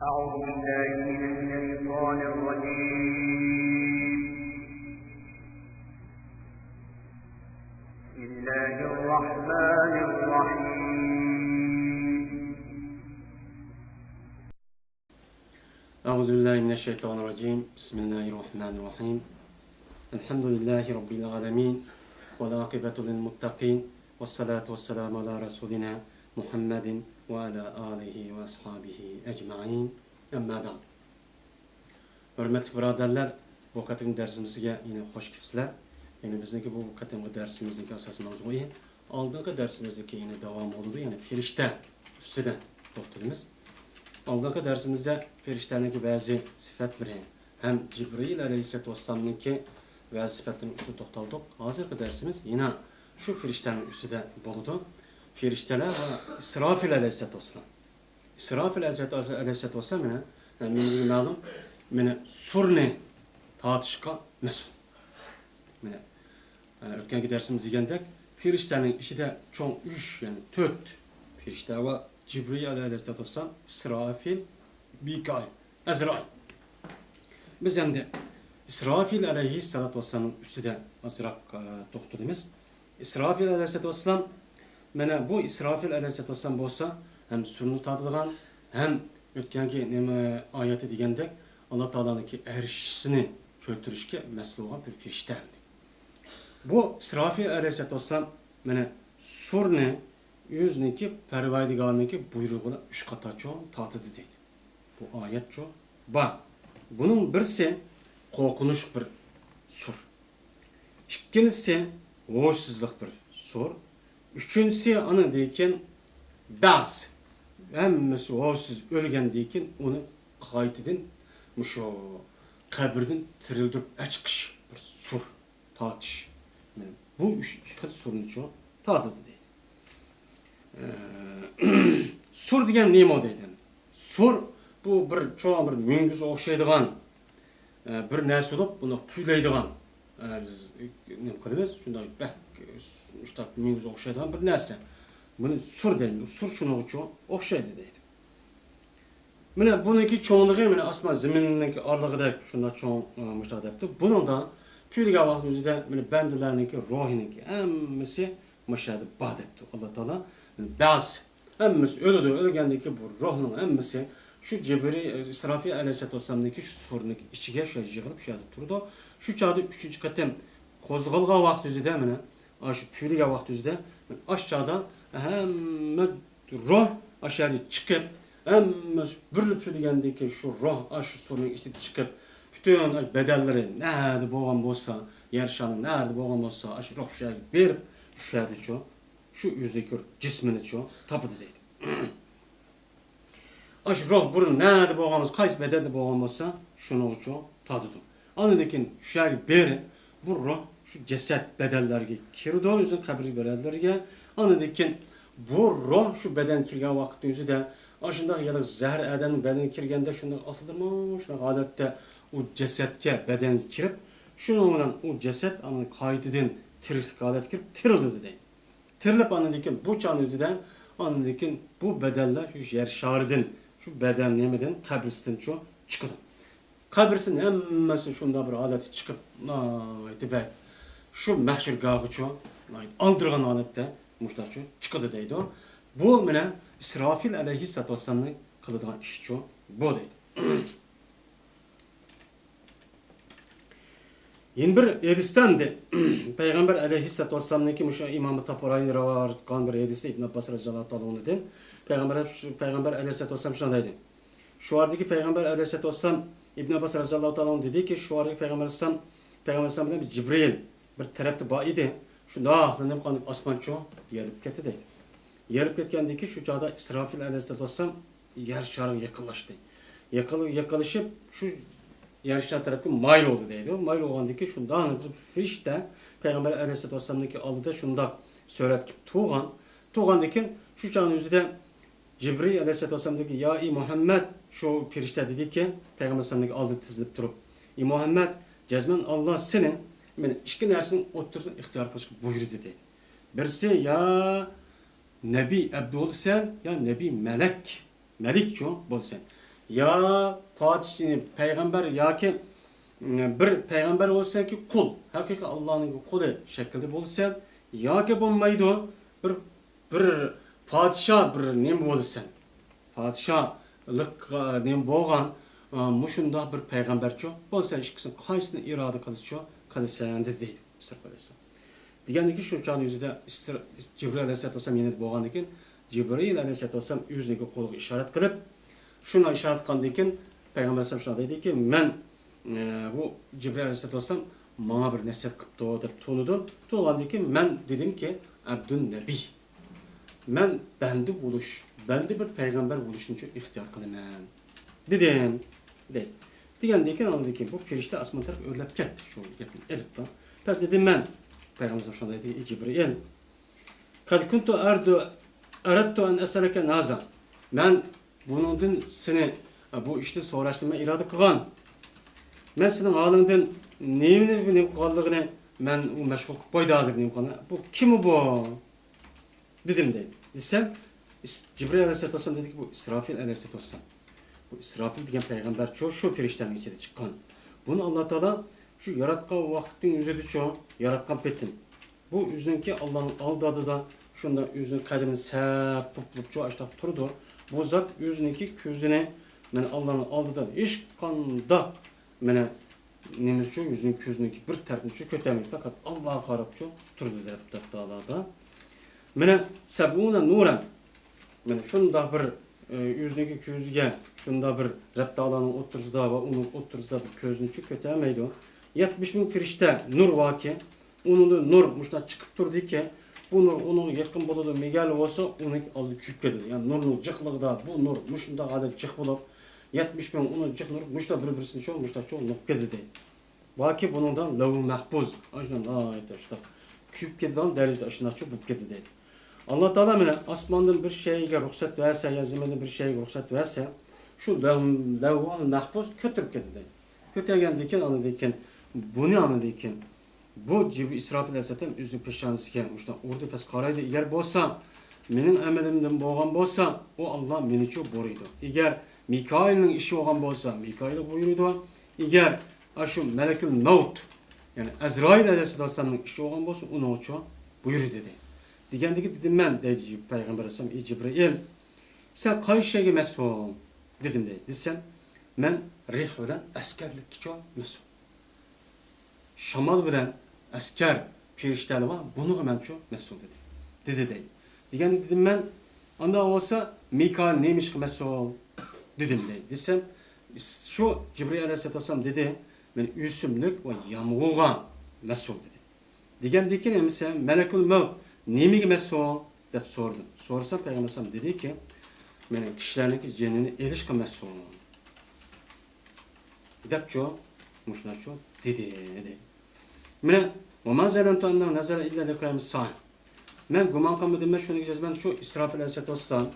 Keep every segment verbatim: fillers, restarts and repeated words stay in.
أعوذ بالله من الشيطان الرجيم. بسم الله الرحمن الرحيم. أعوذ بالله من الشيطان الرجيم. بسم الله الرحمن الرحيم. الحمد لله رب العالمين. والعاقبة للمتقين. والصلاة والسلام على رسولنا محمد وعلى آله وأصحابه أجمعين. أما بعد. ھۆرمەتلىك بۇرادەرلەر، بۇ قېتىمقى دەرسىمىزگە يەنە خوش كېلىپسىلەر. يەنە بىزنىڭكى بۇ قېتىمقى دەرسىمىزنىڭكى ئاساسىي مەۋزۇيى ئالدىنقى دەرسىمىزدىكى يەنە داۋامى بولىدۇ، يەنى پەرىشتە ئۈستىدە توختىلىمىز. ئالدىنقى دەرسىمىزدە پەرىشتەنىڭكى بەزى سۈپەتلىرى ھەم جىبرىئىل ئەلەيھىسسالاتۇ ۋەسسالامنىڭكى بەزى سۈپەتلىرىنىڭ ئۈستىدە توختالدۇق. ھازىرقى دەرسىمىز يەنە شۇ پەرىشتەنىڭ ئۈستىدە بولىدۇ. پەرىشتىلەر ۋە ئىسرافىل ئەلەيھىسسالاتۇ ۋەسسالام. ئىسرافىل ئەلەيھىسسالاتۇ ۋەسسالام مانا، ھەممىمىزگە مەلۇم، مانا سۇرنى تارتىشقا مەسئۇل. مانا، ئۆتكەنكى دەرسىمىز دېگەندەك، پەرىشتەنىڭ ئىچىدە چوڭ ئۈچ، يەنى تۆت پەرىشتە بار. جىبرىئىل ئەلەيھىسسالاتۇ ۋەسسالام، ئىسرافىل، مىكائىل، ئەزرائىل. بىز ئەمدى ئىسرافىل ئەلەيھىسسالاتۇ ۋەسسالامنىڭ ئۈستىدە ئازراق، ئە، توختىلىمىز. ئىسرافىل ئەلەيھىسسالاتۇ ۋەسسالام، مانا بۇ ئىسرافىل ئەلەيھىسسالاتۇ ۋەسسالام بولسا ھەم سۇرنى تارتىدىغان، ھەم ئۆتكەنكى نېمە ئايەتتە دېگەندەك، ئاللا تائالانىڭكى ئەرشىنى كۆتۈرۈشكە مەسئۇل بولغان بىر پەرىشتە. بۇ ئىسرافىل ئەلەيھىسسالاتۇ ۋەسسالام مانا سۇرنى ئۆزىنىڭكى پەرۋەردىگارىنىڭكى بۇيرۇقى بىلەن ئۈچ قاتارچۇ تارتىدۇ دەيدۇ. بۇ ئايەتچۇ بار. بۇنىڭ بىرسى قورقۇنچلۇق بىر سۇر. ئىككىنچىسى ھوشسىزلىق بىر سۇر. ئۈچىنچىسى ئاندىن كېيىن بەس. ھەممىسى ھوشسىز ئۆلگەندىن كېيىن ئۇنى قايتىدىن مۇشۇ قەبرىدىن تىرىلدۈرۈپ ئەچىقىش بىر سۇر. تارتىش. مانا بۇ ئۈچ خىل سۇرنىچۇ تارتىدۇ دەيدۇ. ئە، سۇر دېگەن نېمە دەيدۇ؟ سۇر بۇ بىر چوڭ بىر مۈڭگۈزگە ئوخشايدىغان، ئە، بىر نەرسە بولۇپ، بۇنى پۈۋلەيدىغان، ئە، بىز نېمە قىلىمىز؟ شۇنداق بەك، شۇنداق مۈڭگۈزگە ئوخشايدىغان بىر نەرسە. بۇنى سۇر دەيمىز. سۇر شۇنىڭغىچۇ ئوخشايدۇ دەيدۇ. مانا بۇنىڭكى چوڭلۇقى مانا ئاسمان زېمىننىڭكى ئارىلىقىدەك شۇنداق چوڭ، ئە، مۇشۇنداق دەپتۇ. بۇنىڭدا پۈۋلىگەن ۋاقىتنىڭ ئۆزىدە مانا بەندىلەرنىڭكى روھىنىڭكى ھەممىسى مۇشۇ يەردە بار دەپتۇ ئاللا تائالا. بەس، ھەممىسى ئۆلىدۇ. ئۆلگەندىن كېيىن بۇ روھنىڭ ھەممىسى شۇ جىبرىل، ئىسرافىل ئەلەيھىسسالاتۇ ۋەسسالامنىڭكى شۇ سۇرنىڭ ئىچىگە شۇ يەردە يىغىلىپ شۇ يەردە تۇرىدۇ. شۇ چاغدا ئۈچىنچى قېتىم قوزغالغان ۋاقىت ئۆزىدە مانا ئاشۇ پۈۋلىگەن ۋاقىت ئۆزىدە، ئاشۇ چاغدا ھەممە روھ ئاشۇ يەردىن چىقىپ، ھەممە بىرلا پۈۋلىگەندىن كېيىن شۇ روھ ئاشۇ سۇنىڭ ئىچىدىن چىقىپ، پۈتۈن ئاشۇ بەدەنلىرى نەدە بولغان بولسا، يەر شارىنىڭ نەدە بولغان بولسا، ئاشۇ روھ شۇ يەرگە بېرىپ، شۇ يەردىچۇ، شۇ ئۆزىنىڭكى جىسمىنىچۇ تاپىدۇ دەيدۇ. ئاشۇ روھ بۇرۇن نەدە بولغان بولسا، قايسى بەدەندە بولغان بولسا، شۇنىڭغىچۇ تارتىدۇ. ئاندىن كېيىن شۇ يەرگە بېرىپ، بۇ روھ شۇ جەسەت بەدەنلەرگە كىرىدۇ، ئۆزىنىڭ قەبرە بەدەنلىرىگە. ئاندىن كېيىن بۇ روھ شۇ بەدەنگە كىرگەن ۋاقىتنىڭ ئۆزىدە، ئاشۇنداق يادا زەھەر ئادەمنىڭ بەدىنىگە كىرگەندە شۇنداق ئاسىلدىمۇ، شۇنداق ھالەتتە ئۇ جەسەتكە، بەدەنگە كىرىپ، شۇنىڭ بىلەن ئۇ جەسەت ئاندىن قايتىدىن تىرىكلىك ھالەتكە كىرىپ تىرىلىدۇ دەيدۇ. تىرىلىپ، ئاندىن كېيىن بۇ چاغنىڭ ئۆزىدە، ئاندىن كېيىن بۇ بەدەنلەر شۇ يەر شارىدىن، شۇ بەدەن نېمىدىن، قەبرىسىدىن شۇ چىقىدۇ. قەبرىسىدىن ھەممىسى شۇنداق بىر ھالەتتە چىقىپ، ناھايىتى بەك شۇ مەھشەرگاھقىچۇ ناھايىتى ئالدىرىغان ھالەتتە مۇشۇنداقچۇ چىقىدۇ دەيدۇ. بۇ مانا ئىسرافىل ئەلەيھىسسالاتۇ ۋەسسالامنىڭ قىلىدىغان ئىشىچۇ بۇ دەيدۇ. يەنە بىر ھەدىستە ئەمدى پەيغەمبەر ئەلەيھىسسالاتۇ ۋەسسالامنىڭكى مۇشۇ ئىمام تەبەرانى رىۋايەت قىلغان بىر ھەدىستە ئىبن ئابباس رەزىياللاھۇ تائالا ئەنھۇدىن پەيغەمبەر، پەيغەمبەر ئەلەيھىسسالاتۇ ۋەسسالام شۇنداق دەيدۇ. شۇ ۋاقىتتىكى پەيغەمبەر ئەلەيھىسسالاتۇ ۋەسسالام ئىبن ئابباس رەزىياللاھۇ تائالا ئەنھۇ دېدىكى، شۇ ۋاقىتتىكى پەيغەمبەر ئەلەيھىسسالام، پەيغەمبەر ئەلەيھىسسالام بىلەن جىبرىئىل بىر تەرەپتە بار ئىدى. شۇنداقلا نېمە قىلغان ئاسمانچۇ يېرىلىپ كەتتى دەيدۇ. يېرىلىپ كەتكەندىن كېيىن شۇ چاغدا ئىسرافىل ئەلەيھىسسالاتۇ ۋەسسالام يەر شارىغا يېقىنلاشتى. يېقىن-، يېقىنلىشىپ شۇ يەر شارى تەرەپكە مايىل بولدى دەيدۇ. مايىل بولغاندىن كېيىن شۇنداق بىر پەرىشتە پەيغەمبەر ئەلەيھىسسالاتۇ ۋەسسالامنىڭكى ئالدىدا شۇنداق سۈرەتكە تۇرغان. تۇرغاندىن كېيىن شۇ چاغنىڭ ئۆزىدە جىبرىئىل ئەلەيھىسسالاتۇ ۋەسسالام دېدىكى، يا ئەي مۇھەممەد، شۇ پەرىشتە دېدىكى، پەيغەمبەر ئەلەيھىسسالامنىڭ ئالدىدا تىزلىنىپ تۇرۇپ، ئەي مۇھەممەد، جەزمەن ئاللا سېنى مانا ئىككى نەرسىنىڭ ئوتتۇرىسىنى ئىختىيار قىلىشقا بۇيرۇدى دەيدۇ. بىرسى، يا نەبىي ئەبدى بولىسەن، يا نەبىي مەلەك، مەلىكچۇ بولىسەن. يا پادىشاھ، پەيغەمبەر ياكى، م، بىر پەيغەمبەر بولىسەنكى قۇل، ھەقىقىي ئاللانىڭ قۇلى شەكلىدە بولىسەن، ياكى بولمايدۇ، بىر، بىر پادىشاھ، بىر نېمە بولىسەن. پادىشاھلىق، ئا، نېمە بولغان، ئا، مۇشۇنداق بىر پەيغەمبەرچۇ بولىسەن، ئىككىسىنى قايسىنى ئىرادە قىلسىچۇ قىلىسەن دېدى، دەيدۇ ئىسراپىل ئەلەيھىسسالام. دېگەندىن كېيىن شۇ چاغدا يۈزىدە ئىسرا-، جىبرىئىل ئەلەيھىسسالام يېنىدا بولغاندىن كېيىن، جىبرىئىل ئەلەيھىسسالام ئۆزىنىڭكى قولىغا ئىشارەت قىلىپ، شۇنداق ئىشارەت قىلغاندىن كېيىن پەيغەمبەر ئەلەيھىسسالام شۇنداق دەيدىكى، مەن، ئە، بۇ جىبرىئىل ئەلەيھىسسالام ماڭا بىر نەسىھەت قىپتۇ دەپ تونۇدۇم. تونۇغاندىن كېيىن مەن دېدىمكى، ئەبدۇن نەبىي. مەن بەندە بولۇش، بەندە بىر پەيغەمبەر بولۇشنىچۇ ئىختىيار قىلىمەن دېدىم، دەيدۇ. دېگەندىن كېيىن، ئاندىن كېيىن بۇ پەرىشتە ئاسمان تەرەپكە ئۆرلەپ كەتتى. شۇ گەپنى ئېلىپلا. پەس دېدىم مەن، پەيغەمبەر شۇنداق دېدى، ئى جىبرىئىل، قەد كۇنتۇ ئەردۇ، ئەرەدتۇ ئەن ئەسئەلەكە ھازا. مەن بۇنىڭدىن سېنى، بۇ ئىشتىن سوراشنى مەن ئىرادە قىلغان. مەن سېنىڭ ھالىڭدىن نېمىنى، نېمە قىلغانلىقىنى مەن ئۇ مەشغۇل قىلىپ قويدى ھازىر، نېمە قىلغان. بۇ كىم ئۇ بۇ؟ دېدىم دەيدۇ. دېسەم، ئىس-، جىبرىئىل ئەلەيھىسسالام دېدىكى، بۇ ئىسراپىل ئەلەيھىسسالام. بۇ ئىسراپىل دېگەن پەيغەمبەرچۇ شۇ پەرىشتەنىڭ ئىچىدە چىققان. بۇنى ئاللا تائالا شۇ ياراتقان ۋاقىتنىڭ ئۆزىدىچۇ، ياراتقان پېتىن. بۇ ئۆزىنىڭكى ئاللانىڭ ئالدىدا شۇنداق ئۆزىنىڭ قەدىمىنى سەپ بوپچۇ ئاشتاق تۇرىدۇ. بۇ زات ئۆزىنىڭكى كۆزىنى، مانا، ئاللانىڭ ئالدىدا ھېچقانداق، مانا، نېمىسىچۇ، يۈزىنىڭ كۆزىنىڭكى بىر تەرىپىنىچۇ كۆتەرمەيدۇ، پەقەت ئاللاغا قاراپچۇ تۇرىدۇ، رەب تائالادا. مانا، سەبئۇنە نۇرەن. مانا شۇنداق بىر، ئۆ، ئۆزىنىڭكى كۆزىگە شۇنداق بىر رەب تائالانىڭ ئوتتۇرىسىدا ۋە ئۇنىڭ ئوتتۇرىسىدا بىر كۆزنىچۇ كۆتەرمەيدۇ. يەتمىش مىڭ پەرىشتە نۇر باركى، ئۇنىڭدىن نۇر مۇشۇنداق چىقىپ تۇرىدىكى، بۇ نۇر ئۇنىڭغا يېقىن بولىدۇ، مىگەر بولسا ئۇنىڭكى ئالدى كۆيۈپ كېتىدۇ. يەنى نۇرنىڭ جىقلىقىدا بۇ نۇر مۇشۇنداق ھالەت جىق بولۇپ، يەتمىش مىڭ ئۇنىڭ جىق نۇر مۇشۇنداق بىر-بىرسىنى شۇ مۇشۇنداق چوڭ نۇقۇپ كېتىدۇ. باكى بۇنىڭدا لەۋھۇل مەھپۇز، ئاشۇنداق ناھايىتى شۇنداق كۆيۈپ كېتىدىغان دەرىجىدە ئاشۇنداقچۇ بولۇپ كېتىدۇ. ئاللا تائالا مانا ئاسماندىن بىر شەيگە رۇخسەت بەرسە، يا زېمىندىن بىر شەيگە رۇخسەت بەرسە، شۇ لەۋ-، لەۋھۇل مەھپۇز كۆتۈرۈپ كېتىدۇ. كۆتەرگەندىن كېيىن، ئاندىن كېيىن بۇنى، ئاندىن كېيىن بۇ جىبرىئىل ئىسراپىل ئەلەيھىسسالام ئۆزىنىڭ پېشانىسىگە مۇشۇنداق ئۇرىدۇ، پەس قارايدۇ. ئەگەر بولسا، مېنىڭ ئەمىلىمدىن بولغان بولسا، ئۇ ئاللا مېنىچۇ بۇيرۇيدۇ. ئەگەر مىكائىلنىڭ ئىشى بولغان بولسا، مىكائىلغا بۇيرۇيدۇ. ئەگەر ئاشۇ مەلەكۇل مەۋت، يەنى ئەزرائىل ئەلەيھىسسالامنىڭ ئىشى بولغان بولسا، ئۇنىڭغىچۇ بۇيرۇ دېدى. دېگەندىكى دېدىم مەن، دەيدۇ پەيغەمبەر ئەلەيھىسسالام، ئى جىبرىئىل، سەن قايسى شەيگە مەسئۇل؟ دېدىم دەيدۇ. دېسەم، مەن رىھ بىلەن ئەسكەرلىككىچۇ مەسئۇل. شامال بىلەن ئەسكەر، پېرىشتەلەر بار، بۇنىڭغا مەنچۇ مەسئۇل دېدى. دېدى دەيدۇ. دېگەندە دېدىم مەن، ئانداق بولسا مىكائىل نېمە ئىشقا مەسئۇل؟ دېدىم دەيدۇ. دېسەم، شۇ جىبرىئىل ئەلەيھىسسالام دېدى، مەن ئۆسۈملۈك ۋە يامغۇرغا مەسئۇل دېدى. دېگەندىن كېيىن ئەمىسە مەلەكۇل مەۋت نېمىگە مەسئۇل؟ دەپ سورىدىم. سورىسام پەيغەمبەر ئەلەيھىسسالام دېدىكى، مەن كىشىلەرنىڭكى جېنىنى ئېلىشقا مەسئۇل. دەپچۇ، مۇشۇنداقچۇ دېدى، دېدى. مانا، ۋەما زەنەنتۇ ئەننەھۇ نەزەلە ئىللا لىقىيامىس سائە. مەن گۇمان قىلمىدىم، مەن شۇنىڭغا جەزمەن شۇ ئىسراپىل ئەلەيھىسسالام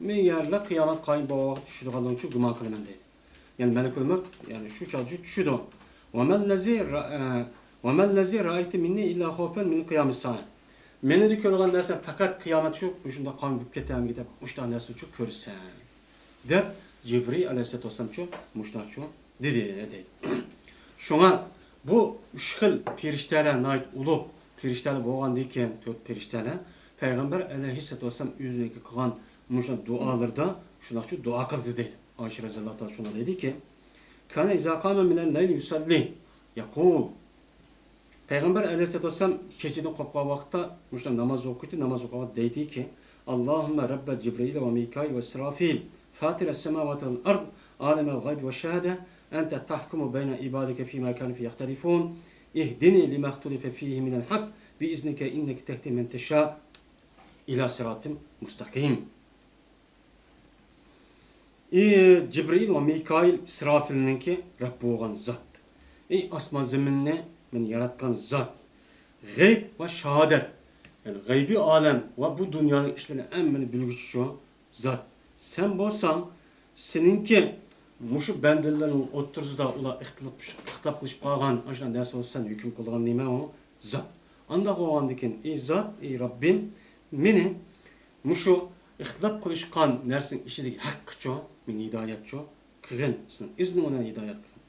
مىيارلىق قىيامەت قايىم بولغان ۋاقىت چۈشىدىغانلىقىنى شۇ گۇمان قىلىمەن دېدى. يەنى مەلىكۇل مەۋت، يەنى شۇ چاغدا چۈشىدۇ. ۋەمەللەزى را-، ئە، ۋەمەللەزى رائەيتۇ مىننى ئىللا خوفەن مىن قىيامىس سائە. مېنىڭدە كۆرگەن نەرسە پەقەت قىيامەت شۇ، مۇشۇنداق قايىم بولۇپ كېتەرمىكىن دەپ، مۇشۇنداق نەرسىنى شۇ كۆرىسەن. دەپ جىبرىئىل ئەلەيھىسسالام شۇ مۇشۇنداقچۇ دېدى، دەيدۇ. شۇڭا بۇ ئۈچ خىل پېرىشتەلەر ناھايىتى ئۇلۇغ پېرىشتەلەر بولغاندىن كېيىن، تۆت پېرىشتەلەر پەيغەمبەر ئەلەيھىسسالام ئۆزىنىڭكى قىلغان مۇشۇ دۇئالىرىدا شۇنداقچۇ دۇئا قىلدى دەيدۇ. ئائىشە رەزىياللاھۇ تائالا شۇنداق دەيدىكى، كان ئىزا قامە مىنەل لەيلى يۇسەللى يەقۇل. پەيغەمبەر ئەلەيھىسسالام كېچىدىن قوپقان ۋاقىتتا مۇشۇ ناماز ئوقۇيتتى، ناماز ئوقۇغان دەيدىكى، اللهم رب جبريل وميكائيل وإسرافيل فاطر السماوات والأرض عالم الغيب والشهادة أنت تحكم بين عبادك فيما كانوا فيه يختلفون اهدني لما اختلف فيه من الحق بإذنك إنك تهدي من تشاء إلى صراط مستقيم. ئى جىبرىئىل ۋە مىكائىل ئىسرافىلنىڭكى رەببى بولغان زات. ئى ئاسمان زېمىننى مەن ياراتقان زات. غەيب ۋە شاھادەت، يەنى غەيبىي ئالەم ۋە بۇ دۇنيانىڭ ئىشلىرىنى ھەممىنى بىلگۈچىچۇ زات. سەن بولساڭ، سېنىڭكى مۇشۇ بەندىلەرنىڭ ئوتتۇرىسىدا ئۇلار ئىختىلاپ، ئىختىلاپ قىلىشىپ قالغان ئاشۇنداق نەرسە بولسا سەن ھۆكۈم قىلىدىغان نېمە ئۇ؟ زات. ئانداق بولغاندىكىن، ئى زات، ئى رەببىم، مېنى مۇشۇ ئىختىلاپ قىلىشقان نەرسىنىڭ ئىچىدىكى ھەققىچۇ، مېنى ھىدايەتچۇ قىلغىن، سېنىڭ ئىزنىڭ بىلەن ھىدايەت قىلغىن.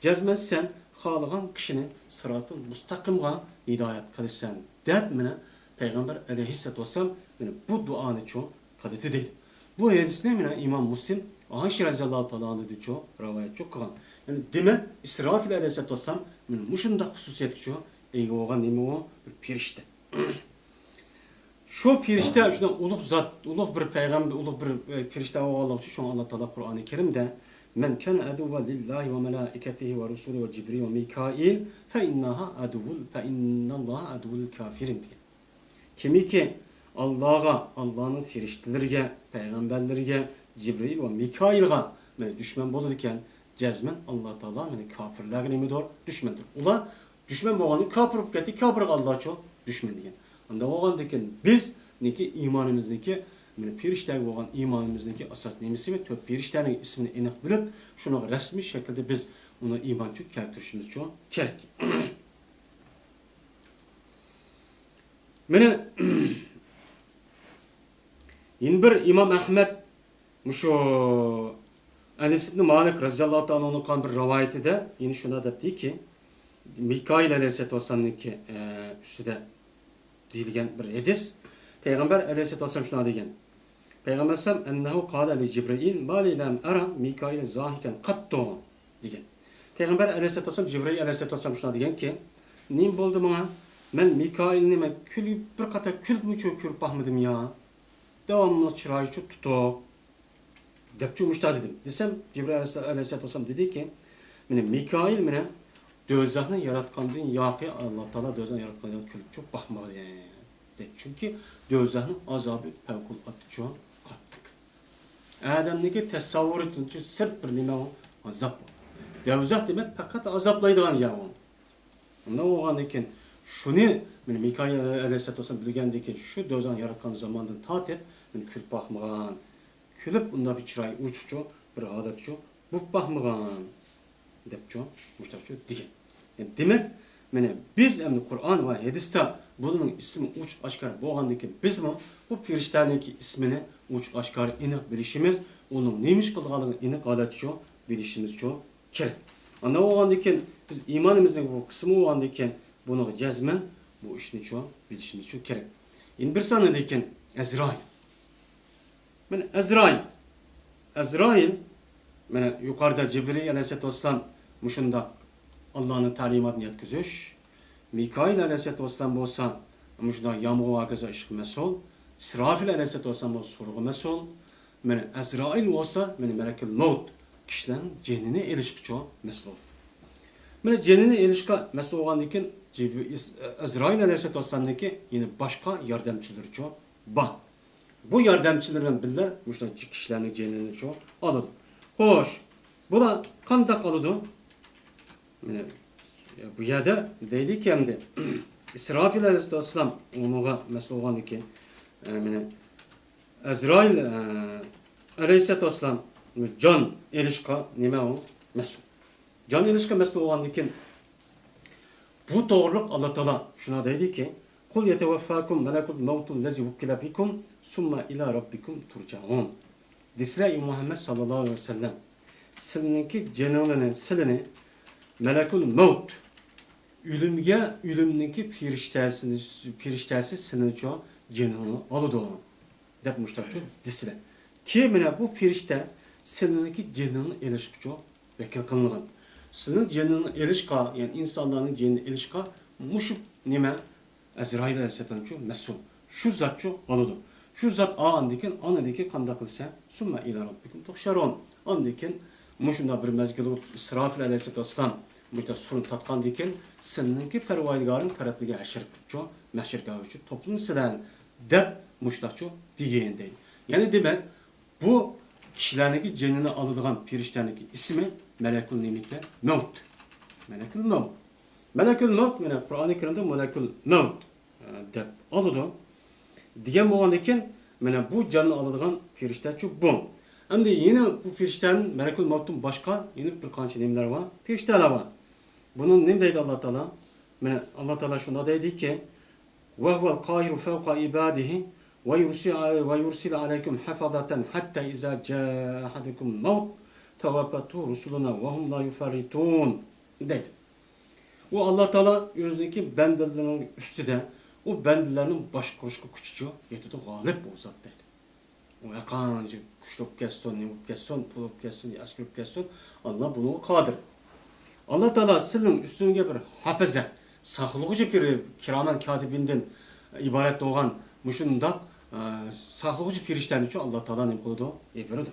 جەزمەن سەن خالىغان كىشىنى سىراتىل مۇستەقىمغا ھىدايەت قىلىسەن، دەپ مانا پەيغەمبەر ئەلەيھىسسالاتۇ ۋەسسالام مانا بۇ دۇئانىچۇ قىلدى دەيدۇ. بۇ ھەدىسنى مانا ئىمام مۇسلىم ئائىشە رەزىياللاھۇ تائالا ئانھادىنچۇ رىۋايەتچۇ قىلغان. يەنى دېمەك، ئىسرافىل ئەلەيھىسسالاتۇ ۋەسسالام مانا مۇشۇنداق خۇسۇسىيەتكىچۇ ئىگە بولغان نېمە ئۇ؟ بىر پېرىشتە. شۇ پېرىشتە شۇنداق ئۇلۇغ زات، ئۇلۇغ بىر پەيغەمبەر، ئۇلۇغ بىر، ئە، پېرىشتە بولغانلىقى ئۈچۈن شۇڭا ئاللا تائالا قۇرئانى كەرىمدە، مەن كان ئەدۇۋۋەن لىللاھى ۋە مەلائىكەتىھى ۋە رۇسۇلىھى ۋە جىبرىل ۋە مىكائىل فە ئىنناھا ئەدۇۋۋۇل، فە ئىنناللاھا ئەدۇۋۋۇل كافىرىن دېگەن. كىمكى ئاللاغا، ئاللانىڭ پېرىشتىلىرىگە، پەيغەمبەرلىرىگە، جىبرىل ۋە مىكائىلغا مانا دۈشمەن بولىدىكەن، جەزمەن ئاللا تائالا مانا كاپىرلارغا نېمىدۇر؟ دۈشمەندۇر. ئۇلار دۈشمەن بولغاندىن كاپىر بولۇپ كەتتى، كاپىرغا ئاللاچۇ دۈشمەن دېگەن. ئانداق بولغاندىكىن بىزنىڭكى ئىمانىمىزنىڭكى، مانا پېرىشتەگە بولغان ئىمانىمىزنىڭكى ئاساس نېمىسى؟ تۆت پېرىشتەنىڭ ئىسمىنى ئېنىق بىلىپ، شۇنىڭغا رەسمىي شەكىلدە بىز ئۇنى ئىمانچۇ كەلتۈرۈشىمىزچۇ كېرەك. مانا يەنە بىر ئىمام ئەھمەد مۇشۇ ئەنەس ئىبنى مالىك رەزىياللاھۇ تائالا ئەنھۇنىڭ قىلغان بىر رىۋايىتىدە يەنە شۇنداق دەپتىكى، مىكائىل ئەلەيھىسسالاتۇ ۋەسسالامنىڭكى، ئە، ئۈستىدە دېيىلگەن بىر ھەدىس. پەيغەمبەر ئەلەيھىسسالاتۇ ۋەسسالام شۇنداق دېگەن. پەيغەمبەر ئەلەيھىسسالام، ئەننەھۇ قالە لى جىبرىئىل، ما لى لەم ئەرە مىكائىل زاھىكەن قەتتۇ، دېگەن. پەيغەمبەر ئەلەيھىسسالاتۇ ۋەسسالام جىبرىئىل ئەلەيھىسسالاتۇ ۋەسسالام شۇنداق دېگەنكى، نېمە بولدى ماڭا؟ مەن مىكائىلنى مەن كۈلۈپ، بىر قېتىم كۈلۈپمۇچۇ كۆرۈپ باقمىدىم يا. داۋاملىق چىرايىچۇ تۇتۇق. دەپچۇ مۇشتا دېدىم. دېسەم، جىبرىئىل ئەلەيھىسسالام دېدىكى، مانا مىكائىل مانا دوزاخنى ياراتقاندىن ياقى ئاللا تائالا دوزاخنى ياراتقاندىن كۈلۈپ چوق باقمىغان دەيدۇ. چۈنكى دوزاخنىڭ ئازابى پەۋقۇلئاددىچۇ قاتتىق. ئادەمنىڭكى تەسەۋۋۇرىدىنچۇ سىرت بىر نېمە ئۇ؟ ئازاب ئۇ. دوزاخ دېمەك پەقەت ئازابلايدىغان يەر ئۇ. ئۇنداق بولغاندىن كېيىن شۇنى مانا مىكائىل ئەلەيھىسسالام بىلگەندىن كېيىن شۇ دوزاخنى ياراتقان زاماندىن تارتىپ مانا كۈلۈپ باقمىغان. كۈلۈپ ئۇنداق بىر چىراي ئوچۇقچۇ، بىر ھالەتچۇ بوپ باقمىغان، دەپچۇ، مۇشتاقچۇ دېگەن. يەنى دېمەك، مانا بىز ئەمدى قۇرئان ۋە ھەدىستە بۇنىڭ ئىسمى ئوچۇق ئاشكارا بولغاندىن كېيىن بىزمۇ بۇ پېرىشتەنىڭكى ئىسمىنى ئوچۇق ئاشكارا ئېنىق بىلىشىمىز، ئۇنىڭ نېمە ئىش قىلىدىغانلىقىنى ئېنىق ھالەتچۇ بىلىشىمىزچۇ كېرەك. ئانداق بولغاندىن كېيىن بىز ئىمانىمىزنىڭ بۇ قىسمى بولغاندىن كېيىن بۇنىڭغا جەزمەن بۇ ئىشنىچۇ بىلىشىمىزچۇ كېرەك. يەنە بىر سانىدىن كېيىن ئەزرائىل. مانا ئەزرائىل. ئەزرائىل، مانا يۇقىرىدا جىبرىئىل ئەلەيھىسسالاتۇ ۋەسسالام مۇشۇنداق ئاللانىڭ تەلىماتىنى يەتكۈزۈش. مىكائىل ئەلەيھىسسالاتۇ ۋەسسالام بولسا مۇشۇنداق يامغۇر ۋە ھاكازا ئىشقا مەسئۇل. ئىسرافىل ئەلەيھىسسالاتۇ ۋەسسالام بولسا سۇغا مەسئۇل. مانا ئەزرائىل بولسا مانا مەلەكۇل مەۋت، كىشىلەرنىڭ جېنىنى ئېلىشقىچۇ مەسئۇل. مانا جېنىنى ئېلىشقا مەسئۇل بولغاندىن كېيىن جىبرىئىل، ئەزرائىل ئەلەيھىسسالاتۇ ۋەسسالامنىڭكى يەنە باشقا ياردەمچىلىرىچۇ بار. بۇ ياردەمچىلىرى بىلەن بىللە مۇشۇ كىشىلەرنىڭ جېنىنىچۇ ئالىدۇ. خوش، بۇلار قانداق ئالىدۇ؟ مانا بۇ يەردە دەيدىكى ئەمدى ئىسرافىل ئەلەيھىسسالام ئۇنىڭغا مەسئۇل بولغاندىكىن، ئە، مانا ئەزرائىل، ئە، ئەلەيھىسسالام جان ئېلىشقا نېمە ئۇ؟ مەسئۇل. جان ئېلىشقا مەسئۇل بولغاندىكىن بۇ توغرىلىق ئاللا تائالا شۇنداق دەيدىكى، قۇل يەتەۋەففاكۇم مەلەكۇل مەۋتۇللەزى ۋۇككىلە بىكۇم سۇممە ئىلە رەببىكۇم تۇرجەئۇن. دېسىلە، ئەي مۇھەممەد ساللاللاھۇ ئەلەيھى ۋەسەللەم، سىلىنىڭكى جېنىڭلارنى، سىلىنى مەلەكۇل مەۋت، ئۆلۈمگە، ئۆلۈمنىڭكى پېرىشتەسى، پېرىشتەسى سىلىنىڭچۇ جېنىڭنى ئالىدۇ، دەپ مۇشتاقچۇ دېسىلە. كېيىن مانا بۇ پېرىشتە سىلىنىڭكى جېنىڭنى ئېلىشقىچۇ ۋەكىل قىلىنغان. سىلىنىڭ جېنىڭنى ئېلىشقا، يەنى ئىنسانلارنىڭ جېنىنى ئېلىشقا مۇشۇ نېمە ئەزرائىل ئەلەيھىسسالامچۇ مەسئۇل. شۇ زاتچۇ ئالىدۇ. شۇ زات ئالغاندىن كېيىن، ئاندىن كېيىن قانداق قىلسا، سۇممە ئىلە رەببىكۇم تۇھشەرۇن. ئاندىن كېيىن مۇشۇنداق بىر مەزگىل ئىسرافىل ئەلەيھىسسالام مۇشۇنداق سۇرنى تارتقاندىن كېيىن، سىلىنىڭكى پەرۋەردىگارىڭ تەرەپلىرىگە ھەشر قىلىپچۇ، مەھشەر گاھىغىچۇ توپلىنىسىلەر، دەپ مۇشۇنداقچۇ دېگەن دەيدۇ. يەنى دېمەك، بۇ كىشىلەرنىڭكى جېنىنى ئالىدىغان پېرىشتەنىڭكى ئىسمى مەلەكۇل نېمىكەن؟ مەۋت. مەلەكۇل مەۋت. مەلەكۇل مەۋت، مانا قۇرئانى كەرىمدە مەلەكۇل مەۋت، ئە، دەپ ئالىدۇ. دېگەن بولغاندىكىن، مانا بۇ جاننى ئالىدىغان پېرىشتەچۇ بۇ. ئەمدى يەنە بۇ پېرىشتەنىڭ مەلەكۇل مەۋتتىن باشقا يەنە بىر قانچە نېمىلەر بار؟ پېرىشتەلەر بار. بۇنى نېمە دەيدۇ ئاللا تائالا؟ مانا ئاللا تائالا شۇنداق دەيدىكى، وهو القاهر فوق عباده ويرسل، ويرسل عليكم حفظة حتى إذا جاء أحدكم الموت توفته رسلنا وهم لا يفرطون دەيدۇ. ئۇ ئاللا تائالا ئۆزىنىڭكى بەندىلىرىنىڭ ئۈستىدە ئۇ بەندىلەرنىڭ باشقۇرۇشقا كۈچىچۇ يېتىدۇ، غالىب ئۇ زات دەيدۇ. ئۇ ھەرقانچە كۈچلۈك بولۇپ كەتسۇن، نېمە بولۇپ كەتسۇن، پۇل بولۇپ كەتسۇن، ئەسكەر بولۇپ كەتسۇن، ئاللا بۇنىڭغا قادىر. ئاللا تائالا سىلىنىڭ ئۈستۈڭگە بىر ھاپىزە، ساقلىغۇچى پىر-، كىرامەن كاتىبىندىن ئىبارەت بولغان مۇشۇنداق، ئە، ساقلىغۇچى پىرىشتەنىچۇ ئاللا تائالا نېمە قىلىدۇ؟ ئېبىرىدۇ.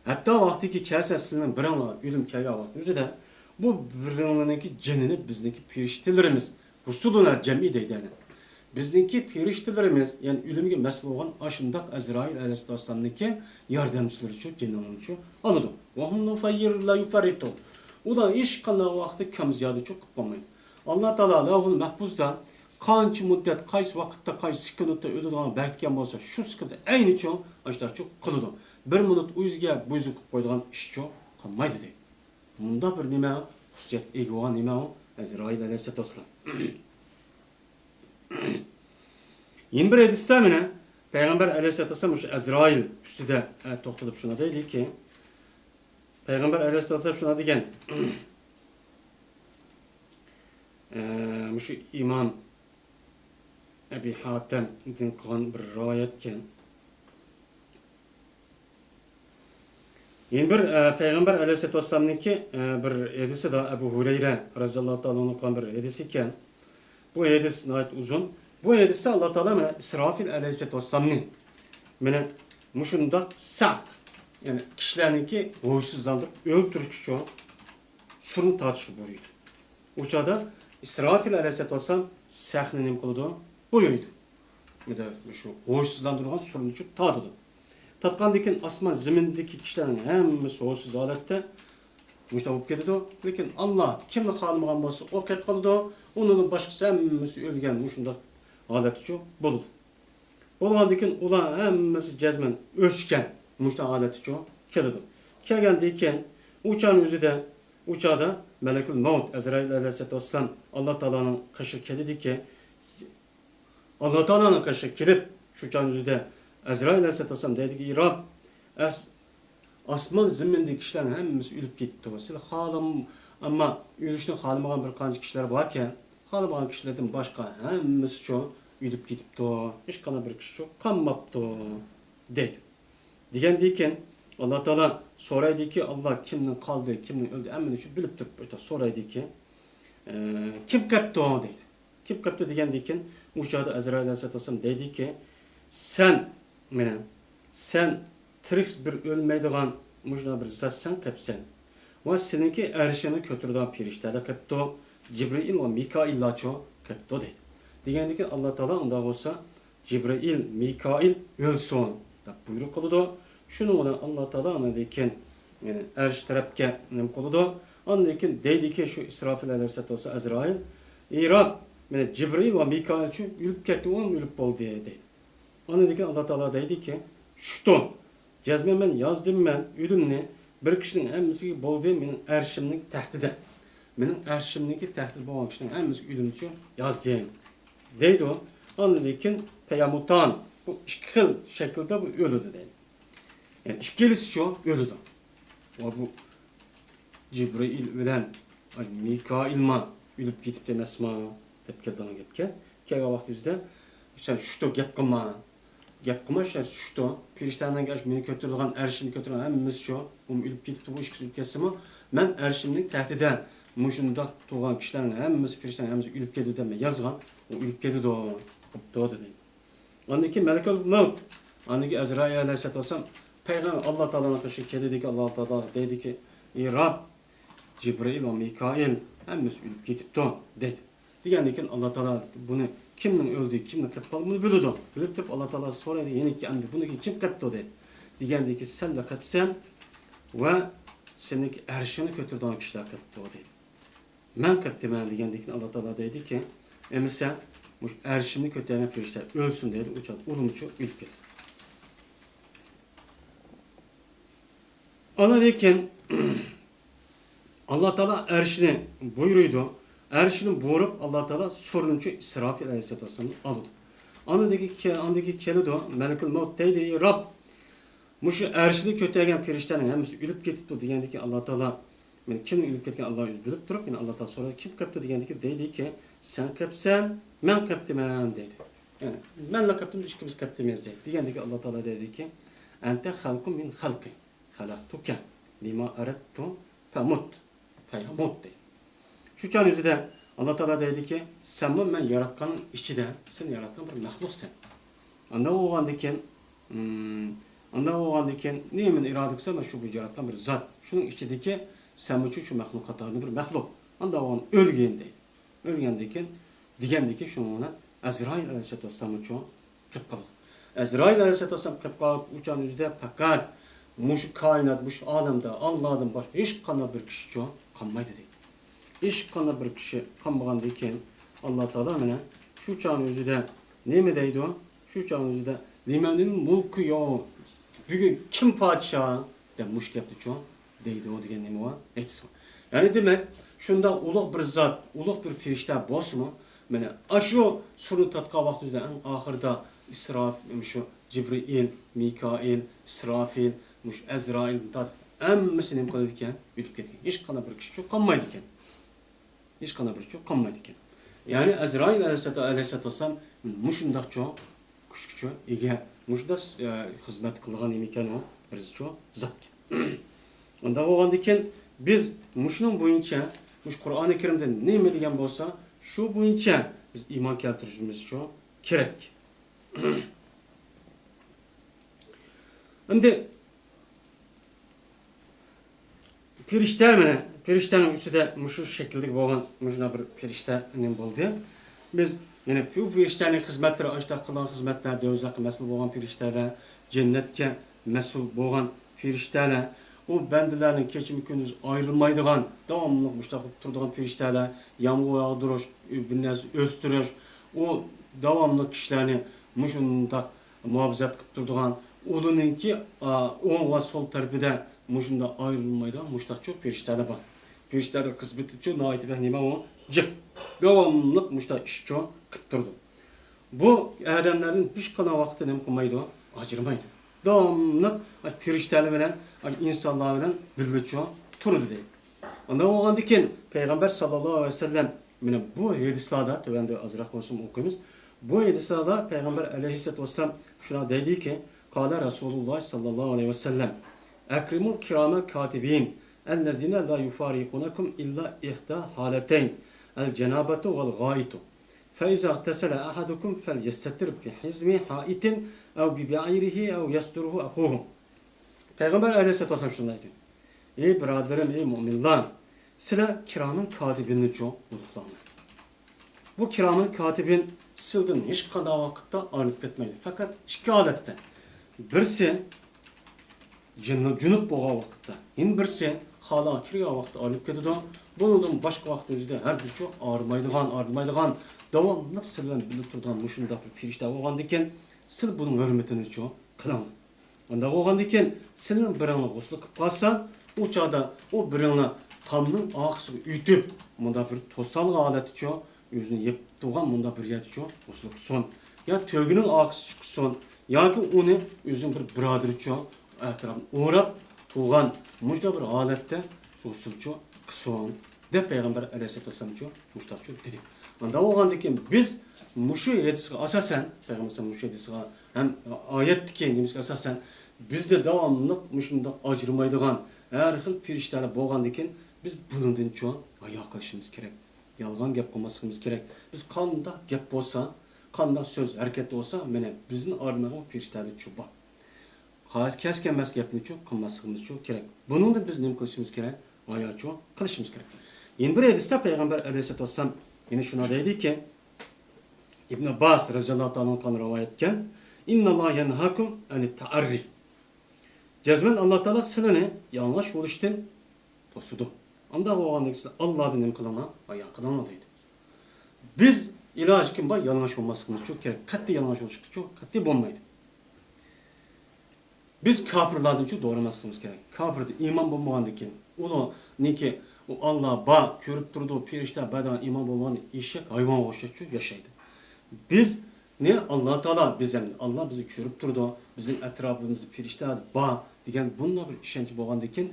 ھەتتا ۋاقتىكى كەلسە سىلىنىڭ بىرىڭلار ئۆلۈم كەلگەن ۋاقىت ئۆزىدە بۇ بىرىڭلىرىنىڭكى جېنىنى بىزنىڭكى پىرىشتىلىرىمىز، رۇسۇلۇنا جەمئىي دەيدۇ يەنى. بىزنىڭكى پىرىشتىلىرىمىز، يەنى ئۆلۈمگە مەسئۇل بولغان ئاشۇنداق ئەزرائىل ئەلەيھىسسالامنىڭكى ياردەمچىلىرىچۇ جېنىڭلارنىچۇ ئالىدۇ. ۋەھۇم نۇفەييىر لا يۇفەررىتۇن. ئۇلار ھېچقانداق ۋاقىتتا كەم زىيادىچۇ قىلىپ قالمايدۇ. ئاللا تائالا لەۋھۇل مەھپۇزدا قانچە مۇددەت، قايسى ۋاقىتتا، قايسى سېكۇنتتا ئۆلىدىغان بەلگىلىگەن بولسا، شۇ سېكۇنتتا ئەينىچۇ ئاشۇنداقچۇ قىلىدۇ. بىر مىنۇت ئۇ يۈزگە، بۇ يۈزگە قىلىپ قويىدىغان ئىشچۇ قىلمايدۇ دەيدۇ. مۇنداق بىر نېمە، خۇسۇسىيەتكە ئىگە بولغان نېمە ئۇ ئەزرائىل ئەلەيھىسسالاتۇ ۋەسسالام. يەنە بىر ھەدىستە مانا پەيغەمبەر ئەلەيھىسسالاتۇ ۋەسسالام مۇشۇ ئەزرائىل ئۈستىدە، ئە، توختىلىپ شۇنداق دەيدىكى، پەيغەمبەر ئەلەيھىسسالاتۇ ۋەسسالام شۇنداق دېگەن، ئە، مۇشۇ ئىمام ئەبى ھاتەمدىن قىلغان بىر رىۋايەتكەن. يەنە بىر، ئە، پەيغەمبەر ئەلەيھىسسالاتۇ ۋەسسالامنىڭكى، ئە، بىر ھەدىسىدە ئەبۇ ھۇرەيرە رەزىياللاھۇ تائالا ئەنھۇ قىلغان بىر ھەدىس ئىكەن. بۇ ھەدىس ناھايىتى ئۇزۇن. بۇ ھەدىستە ئاللا تائالا مانا ئىسرافىل ئەلەيھىسسالاتۇ ۋەسسالامنى مانا مۇشۇنداق سەق، يەنى كىشىلەرنىڭكى ھوشسىزلاندۇرۇپ ئۆلتۈرۈش ئۈچۈن سۇرنى تارتىشقا بۇيرۇيدۇ. ئۇ چاغدا ئىسرافىل ئەلەيھىسسالاتۇ ۋەسسالام سەقنى نېمە قىلىدۇ؟ بۇيرۇيدۇ. مۇشۇ ھوشسىزلاندۇرغان سۇرنى چۈشۈپ تارتىدۇ. تارتقاندىن كېيىن ئاسمان زېمىندىكى كىشىلەرنىڭ ھەممىسى ھوشسىز ھالەتتە مۇشۇنداق بولۇپ كېتىدۇ. لېكىن ئاللا كىمنى خالىمىغان بولسا ئۇ قېلىپ قالىدۇ. ئۇنىڭدىن باشقىسى ھەممىسى ئۆلگەن مۇشۇنداق ھالەتتىچۇ بولىدۇ. بولغاندىن كېيىن ئۇلار ھەممىسى جەزمەن ئۆچكەن مۇشۇنداق ھالەتتىچۇ كېلىدۇ. كەلگەندىن كېيىن ئۇ چاغنىڭ ئۆزىدە، ئۇ چاغدا مەلەكۇل مەۋت ئەزرائىل ئەلەيھىسسالاتۇ ۋەسسالام ئاللا تائالانىڭ قېشىغا كېلىدىكى، ئاللا تائالانىڭ قېشىغا كېلىپ، شۇ چاغنىڭ ئۆزىدە ئەزرائىل ئەلەيھىسسالاتۇ ۋەسسالام دەيدىكى، ئى رەب، ئەس-، ئاسمان زېمىندىكى كىشىلەرنىڭ ھەممىسى ئۆلۈپ كېتىپتۇ. سىلەر خالام-، ئەمما ئۆلۈشنى خالىمىغان بىر قانچە كىشىلەر باركەن، خالىمىغان كىشىلەردىن باشقا ھەممىسىچۇ ئۆلۈپ كېتىپتۇ. ھېچقانداق بىر كىشىچۇ قالماپتۇ، دەيدۇ. دېگەندىن كېيىن ئاللا تائالا سورايدىكى، ئاللا كىمنىڭ قالدى، كىمنىڭ ئۆلدى، ھەممىنى شۇ بىلىپ تۇرۇپ سورايدىكى، ئە، كىم قېپتۇ دەيدۇ. كىم قېپتۇ دېگەندىن كېيىن ئۇ چاغدا ئەزرائىل ئەلەيھىسسالاتۇ ۋەسسالام دەيدىكى، سەن، مانا، سەن تىرىك بىر ئۆلمەيدىغان مۇشۇنداق بىر زات سەن قېپسەن. ۋە سېنىڭكى ئەرشىڭنى كۆتۈرىدىغان پىرىشتەلەر قېپتۇ، جىبرىئىل ۋە مىكائىللارچۇ قېپتۇ دەيدۇ. دېگەندىن كېيىن ئاللا تائالا ئۇنداق بولسا، جىبرىئىل، مىكائىل ئۆلسۇن دەپ بۇيرۇق قىلىدۇ. شۇنىڭ بىلەن ئاللا تائالا ئاندىن كېيىن، يەنى ئەرش تەرەپكە نېمە قىلىدۇ؟ ئاندىن كېيىن دەيدىكى، شۇ ئىسرافىل ئەلەيھىسسالاتۇ ۋەسسالام، ئەزرائىل، ئى رەب، مانا جىبرىئىل ۋە مىكائىلچۇ ئۆلۈپ كەتتى، ئۇلار ئۆلۈپ بولدى دەيدۇ. ئاندىن كېيىن ئاللا تائالا دەيدىكى، چۈشتۇ. جەزمەن مەن يازدىم مەن ئۆلۈمنى، بىر كىشىنىڭ ھەممىسىگە بولدى، مېنىڭ ئەرشىمنىڭ تەھتىدە. مېنىڭ ئەرشىمنىڭكى تەھتىدە بولغان كىشىنىڭ ھەممىسىگە ئۆلۈمنىچۇ يازدىم، دەيدۇ. ئاندىن كېيىن پەيامۇتان، بۇ ئىككى خىل شەكىلدە بۇ ئۆلىدۇ دەيدۇ. يەنى ئىككىلىسىچۇ ئۆلىدۇ. ۋە بۇ جىبرىئىل بىلەن مىكائىلما ئۆلۈپ كېتىپتۇ ئەمەسما؟ دەپ كېلىدىغان گەپكەن. كەلگەن ۋاقىت يۈزىدە، سەن چۈشتۇ، گەپ قىلما. گەپ قىلما، سەن چۈشتۇ. پىرىشتەنىڭ ئاشۇ مېنى كۆتۈرىدىغان ئەرشىمنى كۆتۈرگەن ھەممىسىچۇ، ئۇمۇ ئۆلۈپ كېتىپتۇ، بۇ ئىككىسى ئۆلۈپ كەتسىمۇ، مەن ئەرشىمنىڭ تەھتىدە مۇشۇنداق تۇرغان كىشىلەرنىڭ ھەممىسى، پىرىشتىنىڭ ھەممىسى ئۆلۈپ كېتىدۇ دەپ مەن يازغان، ئۇ ئۆلۈپ كېتىدۇ، بوپتۇ، دېدى. ئاندىن كېيىن مەلىكۇل مەۋت، ئاندىن كېيىن ئەزرائىل ئەلەيھىسسالاتۇ ۋەسسالام پەيغەمبەر ئاللا تائالانىڭ قېشىغا كېلىدىكى، ئاللا تائالا دەيدىكى، ئى رەب، جىبرىئىل ۋە مىكائىل ھەممىسى ئۆلۈپ كېتىپتۇ، دەيدۇ. دېگەندىن كېيىن ئاللا تائالا بۇنى كىمنىڭ ئۆلدى، كىمنىڭ قېپقالدى، بۇنى بىلىدۇ. بىلىپ تۇرۇپ ئاللا تائالا سورايدۇ، يەنىكى ئەمدى بۇنى كىم قېپتۇ، دەيدۇ. دېگەندىن كېيىن سەن دە قېپسەن ۋە سېنىڭكى ئەرشىڭنى كۆتۈرىدىغان كىشىلەر قېپتۇ، دەيدۇ. مەن قېپتىمەن دېگەندىن كېيىن ئاللا تائالا دەيدۇكى، ئەمىسە مۇشۇ ئەرشىمنى كۆتۈرگەن پىرىشتە ئۆلسۇن دەيدۇ، ئۇ چاغدا ئۇلۇمچۇ ئۆلۈپ كېتىدۇ. ئاندىن كېيىن ئاللا تائالا ئەرشىنى بۇيرۇيدۇ. ئەرشىنى بۇيرۇپ ئاللا تائالا سۇرنىچۇ ئىسرافىل ئەلەيھىسسالاتۇ ۋەسسالامنى ئالىدۇ. ئاندىن كېيىن، ئاندىن كېيىن كېلىدۇ، مەلىكۇل مەۋت دەيدۇ، ئى رەب، مۇشۇ ئەرشنى كۆتەرگەن پەرىشتەنىڭ ھەممىسى ئۆلۈپ كېتىپتۇ دېگەندىكىن، ئاللا تائالا، مەن كىمنىڭ ئۆلۈپ كەتكەنىنى ئاللا ئۆزى بىلىپ تۇرۇپ، مەن ئاللا تائالا سورىدى، كىم قېپتۇ دېگەندىكىن، دەيدىكى، سەن قېپسەن، مەن قېپتىمەن دەيدۇ. يەنى، مەنلا قېپتىم، ئىككىمىز قېپتىمىز دەيدۇ. دېگەندىكىن ئاللا تائالا دەيدىكى، ئەنتە خەلقۇم مىن خەلقى، خەلەقتۇكە، لىما ئەرەتتۇ، فەمۇت، فەيەمۇت دەيدۇ. شۇ چاغنىڭ ئۆزىدە ئاللا تائالا دەيدىكى، سەنمۇ مەن ياراتقاننىڭ ئىچىدە، سەن ياراتقان بىر مەخلۇقسەن. ئانداق بولغاندىكىن، ئىم، ئانداق بولغاندىكىن، نېمىنى ئىرادە قىلسا، مەن شۇ بىر ياراتقان بىر زات. شۇنىڭ ئىچىدىكى سەنمۇ شۇ، شۇ مەخلۇقاتلاردىن بىر مەخلۇق. ئانداق بولغان ئۆلگىن دەيدۇ. ئۆلگەندىكىن، دېگەندىكىن شۇنىڭ بىلەن ئەزرائىل ئەلەيھىسسالاتۇ ۋەسسالاممۇچۇ قېلىپ قالىدۇ. ئەزرائىل ئەلەيھىسسالاتۇ ۋەسسالام قېلىپ قالىپ، ئۇ چاغنىڭ ئۆزىدە پەقەت مۇشۇ كائىنات، مۇشۇ ئالەمدە ئاللادىن باشقا ھېچقانداق بىر كىشىچۇ قالمايدۇ دەيدۇ. ھېچقانداق بىر كىشى قالمىغاندىن كېيىن، ئاللا تائالا مانا شۇ چاغنىڭ ئۆزىدە نېمە دەيدۇ؟ شۇ چاغنىڭ ئۆزىدە، لىمەنىل مۇلكۇ يەۋم، بۈگۈن كىم پادىشاھ؟ دەپ مۇشۇ گەپنىچۇ دەيدۇ دېگەن نېمە بار؟ ئېيتسا. يەنى دېمەك، شۇنداق ئۇلۇغ بىر زات، ئۇلۇغ بىر پەرىشتە بولسىمۇ، مانا ئاشۇ سۇرنى تارتقان ۋاقتىمىزدا ئەڭ ئاخىرىدا ئىسراف، شۇ جىبرىئىل، مىكائىل، ئىسرافىل، مۇشۇ ئەزرائىل تارتىپ ھەممىسى نېمە قىلىدىكەن؟ ئۆلۈپ كېتىدىكەن. ھېچقانداق بىر كىشىچۇ قالمايدىكەن. ھېچقانداق بىرچۇ قالمايدىكەن. يەنى ئەزرائىل ئەلەيھىسسالاتۇ، ئەلەيھىسسالاتۇ ۋەسسالام مۇشۇنداقچۇ كۈچكىچۇ ئىگە، مۇشۇنداق، ئە، خىزمەت قىلغان نېمىكەن ئۇ؟ بىرسىچۇ زاتكەن. ئۇنداق بولغاندىكىن بىز مۇشۇنىڭ بويىچە، مۇشۇ قۇرئانى كەرىمدە نېمە دېگەن بولسا، شۇ بويىچە بىز ئىمان كەلتۈرۈشىمىزچۇ كېرەك. ئەمدى پەرىشتە مانا، پەرىشتەنىڭ ئۈستىدە مۇشۇ شەكىلدىكى بولغان مۇشۇنداق بىر پەرىشتە نېمە بولدى؟ بىز يەنە بۇ پەرىشتەنىڭ خىزمەتلىرى ئاشۇنداق قىلغان خىزمەتلەر، دوزاخقا مەسئۇل بولغان پەرىشتەلەر، جەننەتكە مەسئۇل بولغان پەرىشتەلەر، ئۇ بەندىلەرنىڭ كېچىمۇ كۈندۈز ئايرىلمايدىغان، داۋاملىق مۇشۇنداق بولۇپ تۇرىدىغان پەرىشتەلەر، يامغۇر ياغدۇرۇش، بىر نەرسە ئۆستۈرۈش، ئۇ داۋاملىق كىشىلەرنى مۇشۇنداق مۇھاپىزەت قىلىپ تۇرىدىغان، ئۇلىنىڭكى، ئا، ئوڭ ۋە سول تەرىپىدە مۇشۇنداق ئايرىلمايدىغان مۇشتاقچۇ پەرىشتەلەر بار. پەرىشتەلەر خىزمىتىچۇ ناھايىتى بەك نېمە ئۇ؟ جىق. داۋاملىق مۇشتاق ئىشچۇ قىلىپ تۇرىدۇ. بۇ ئادەملەردىن ھېچقانداق ۋاقىتتا نېمە قىلمايدۇ؟ ئاجرىمايدۇ. داۋاملىق پەرىشتەلەر بىلەن، ئىنسانلار بىلەن بىللىچۇ تۇرىدۇ دەيدۇ. ئانداق بولغاندىكىن پەيغەمبەر ساللاللاھۇ ئەلەيھى ۋەسەللەم مانا بۇ ھەدىسلاردا، تۆۋەندە ئازراق بولسىمۇ ئوقۇيمىز. بۇ ھەدىسلاردا پەيغەمبەر ئەلەيھىسسالاتۇ ۋەسسالام شۇنداق دەيدىكى، قال رسول الله صلى الله عليه وسلم، أكرموا الكرام الكاتبين الذين لا يفارقونكم إلا إحدى حالتين، الجنابة والغائط. فإذا اغتسل أحدكم فليستتر بحزم حائط أو ببعيره أو يستره أخوه. پەيغەمبەر ئەلەيھىسسالاتۇ ۋەسسالام شۇنداق دېگەن. ئەي بۇرادىرىم، ئەي مۆمىنلار، سىلەر كىرامەن كاتىبىننىچۇ ئۇلۇغلاڭلار. بۇ كىرامەن كاتىبىن سىلدىن ھېچقانداق ۋاقىتتا ئايرىلىپ كەتمەيدۇ. پەقەت ئىككى ھالەتتە. بىرسى جىننى جۇنۇپ بولغان ۋاقىتتا، يەنە بىرسى خالاغا كىرگەن ۋاقىتتا ئايرىلىپ كېتىدۇ. بۇنىڭدىن باشقا ۋاقىت ئۆزىدە ھەرگىزچۇ ئايرىلمايدىغان، ئايرىلمايدىغان، داۋاملىق سىلەر بىللە تۇرىدىغان مۇشۇنداق بىر پەرىشتە بولغاندىكىن، سىلەر بۇنىڭ ھۆرمىتىنىچۇ قىلىڭلار. ئۇنداق بولغاندىكىن، سىلەرنىڭ بىرىڭلار غۇسۇل قىلىپ قالسا، ئۇ چاغدا ئۇ بىرىڭلار تامنىڭ ئارقىسىغا ئۆتۈپ، مۇنداق بىر توسالغان ھالەتتىچۇ ئۆزىنى يېپىپ تۇرغان مۇنداق بىر يەردىچۇ غۇسۇل قىلسۇن. يا تۆگىنىڭ ئارقىسىغا چىقسۇن، ياكى ئۇنى ئۆزىنىڭ بىر بۇرادىرىچۇ ئەتراپنى ئوراپ تۇرغان مۇشۇنداق بىر ھالەتتە غۇسۇلچۇ قىلسۇن، دەپ پەيغەمبەر ئەلەيھىسسالاتۇ ۋەسسالامچۇ مۇشۇنداقچۇ دېدى. ئانداق بولغاندىكىن بىز مۇشۇ ھەدىسكە ئاساسەن، پەيغەمبەر مۇشۇ ھەدىسكە ھەم ئايەتتىكى نېمىسىگە ئاساسەن، بىزدە داۋاملىق مۇشۇنداق ئاجرىمايدىغان ھەر خىل پەرىشتەلەر بولغاندىكىن، بىز بۇنىڭدىنچۇ ھايا قىلىشىمىز كېرەك. يالغان گەپ قىلماسلىقىمىز كېرەك. بىز قانداق گەپ بولسا، قانداق سۆز ھەرىكەت بولسا، مانا بىزدىن ئايرىلمايدىغان پەرىشتەلەرچۇ بار. كەس-، كەس-كەلمەس گەپنىچۇ قىلماسلىقىمىزچۇ كېرەك. بۇنىڭدا بىز نېمە قىلىشىمىز كېرەك؟ ھاياچۇ قىلىشىمىز كېرەك. يەنە بىر ھەدىستە پەيغەمبەر ئەلەيھىسسالاتۇ ۋەسسالام يەنە شۇنداق دەيدىكى، ئىبن ئابباس رەزىياللاھۇ تائالا ئانھۇدىن رىۋايەت ئەتكەن، إن الله ينهاكم عن التعري. جەزمەن ئاللا تائالا سىلىنى يالىڭاچ بولۇشتىن توسىدۇ. ئانداق بولغاندىكىن سىلەر ئاللادىن نېمە قىلىڭلار؟ ھايا قىلىڭلار دەيدۇ. بىز ئىلاجى كىم بار يالىڭاچ بولماسلىقىمىزچۇ كېرەك. قەتئىي يالىڭاچ بولۇشقىچۇ قەتئىي بولمايدۇ. بىز كاپىرلاردىنچۇ دورىماسلىقىمىز كېرەك. كاپىردا ئىمان بولمىغاندىكىن، ئۇلارنىڭكى ئۇ ئاللا بار، كۆرۈپ تۇرىدۇ، پەرىشتە بار دېگەن ئىمان بولمىغان ئېشەك، ھايۋانغا ئوخشاشچۇ ياشايدۇ. بىز يەنى ئاللا تائالا بىز، يەنى ئاللا بىزنى كۆرۈپ تۇرىدۇ، بىزنىڭ ئەتراپىمىزدا پېرىشتە بار دېگەن بۇنداق بىر ئىشەنچ بولغاندىكىن،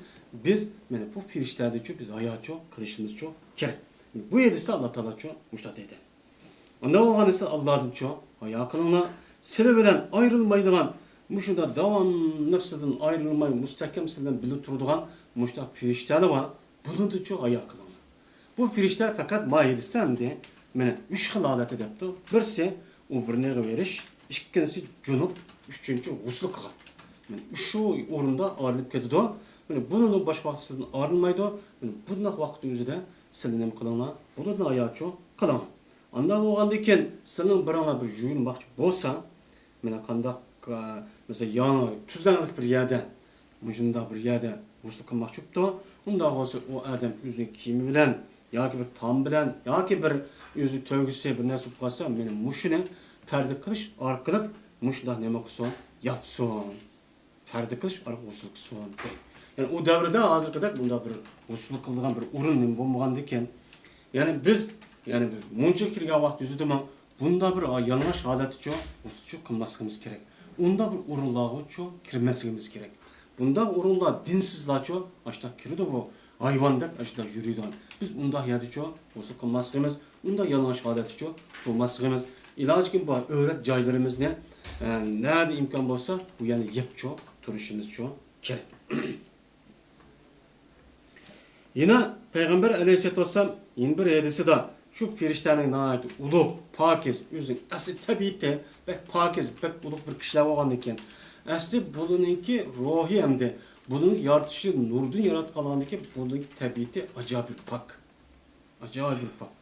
بىز مانا بۇ پېرىشتەدىنچۇ بىز ھاياچۇ قىلىشىمىزچۇ كېرەك. بۇ ھەدىستە ئاللا تائالاچۇ مۇشۇنداق دەيدۇ. ئۇنداق بولغان ئىسا ئاللادىنچۇ ھايا قىلىڭلار. سىلەر بىلەن ئايرىلمايدىغان، مۇشۇنداق داۋاملىق سىلەردىن ئايرىلماي، مۇستەھكەم سىلەر بىلەن بىللە تۇرىدىغان مۇشۇنداق پېرىشتەلەر بار. بۇنىڭدىنچۇ ھايا قىلىڭلار. بۇ پېرىشتە پەقەت ما ھەدىستە ئەمدى مانا ئۈچ خىل ھالەتتە دەپتۇ. بىرسى، ئۇ ۋىرنىغا بېرىش، ئىككىنچىسى جۇنۇپ، ئۈچىنچى غۇسۇل قىلغان. مانا شۇ ئورۇندا ئايرىلىپ كېتىدۇ. مانا بۇنىڭدىن باشقا ۋاقىت سىلەردىن ئايرىلمايدۇ. مانا بۇنداق ۋاقىت ئۆزىدە سىلەر نېمە قىلىڭلار؟ بۇلىدىن ھاياچۇ قىلىڭلار. ئانداق بولغاندىكىن سىلەرنىڭ بىرىڭلار بىر يۇيۇنماقچى بولسا، مانا قانداق، ئە، مەسىلەن، ياڭى تۈزلەڭلىك بىر يەردە، مۇشۇنداق بىر يەردە غۇسۇل قىلماقچى بوپتۇ. ئۇنداق بولسا ئۇ ئادەم ئۆزىنىڭ كىيىمى بىلەن ياكى بىر تام بىلەن ياكى بىر ئۆزى تۆگىسى بىر نەرسە بولۇپ قالسا، مانا مۇشۇنى پەردە قىلىش ئارقىلىق مۇشۇنداق نېمە قىلسۇن؟ ياپسۇن. پەردە قىلىش ئارقىلىق غۇسۇل قىلسۇن دەيدۇ. يەنى ئۇ دەۋردە ھازىرقىدەك بۇنداق بىر غۇسۇل قىلىدىغان بىر ئورۇن نېمە بولمىغاندىكىن، يەنى بىز، يەنى بىز مۇنچىغا كىرگەن ۋاقىت يۈزىدىمۇ بۇنداق بىر يالىڭاچ ھالەتتىچۇ غۇسۇلچۇ قىلماسلىقىمىز كېرەك. ئۇنداق بىر ئورۇنلارغىچۇ كىرمەسلىكىمىز كېرەك. بۇنداق ئورۇنلار دىنسىزلارچۇ ئاشۇنداق كىرىدۇ بۇ. ھايۋاندەك ئاشۇنداق يۈرىدىغان. بىز ئۇنداق يەردىچۇ غۇسۇل قىلماسلىقىمىز، ئۇنداق يالىڭاچ ھالەتتىچۇ تۇرماسلىقىمىز. ئىلاجىكىم بار ئۆرەت جايلىرىمىزنى، ئە، نەدە ئىمكان بولسا، بۇ يەرنى يەپچۇ تۇرۇشىمىزچۇ كېرەك. يەنە پەيغەمبەر ئەلەيھىسسالاتۇ ۋەسسالام يەنە بىر ھەدىسىدە شۇ پېرىشتەنىڭ ناھايىتى ئۇلۇغ، پاكىز، ئۆزىنىڭ ئەسلى تەبىئىتى بەك پاكىز، بەك ئۇلۇغ بىر كىشىلەر بولغاندىكىن، ئەسلى بۇلىنىڭكى روھى ئەمدى بۇنىڭ يارىتىشى نۇردىن ياراتقانلىقىدىكى بۇنىڭ تەبىئىتى ئاجايىپ بىر پاك. ئاجايىپ بىر پاك.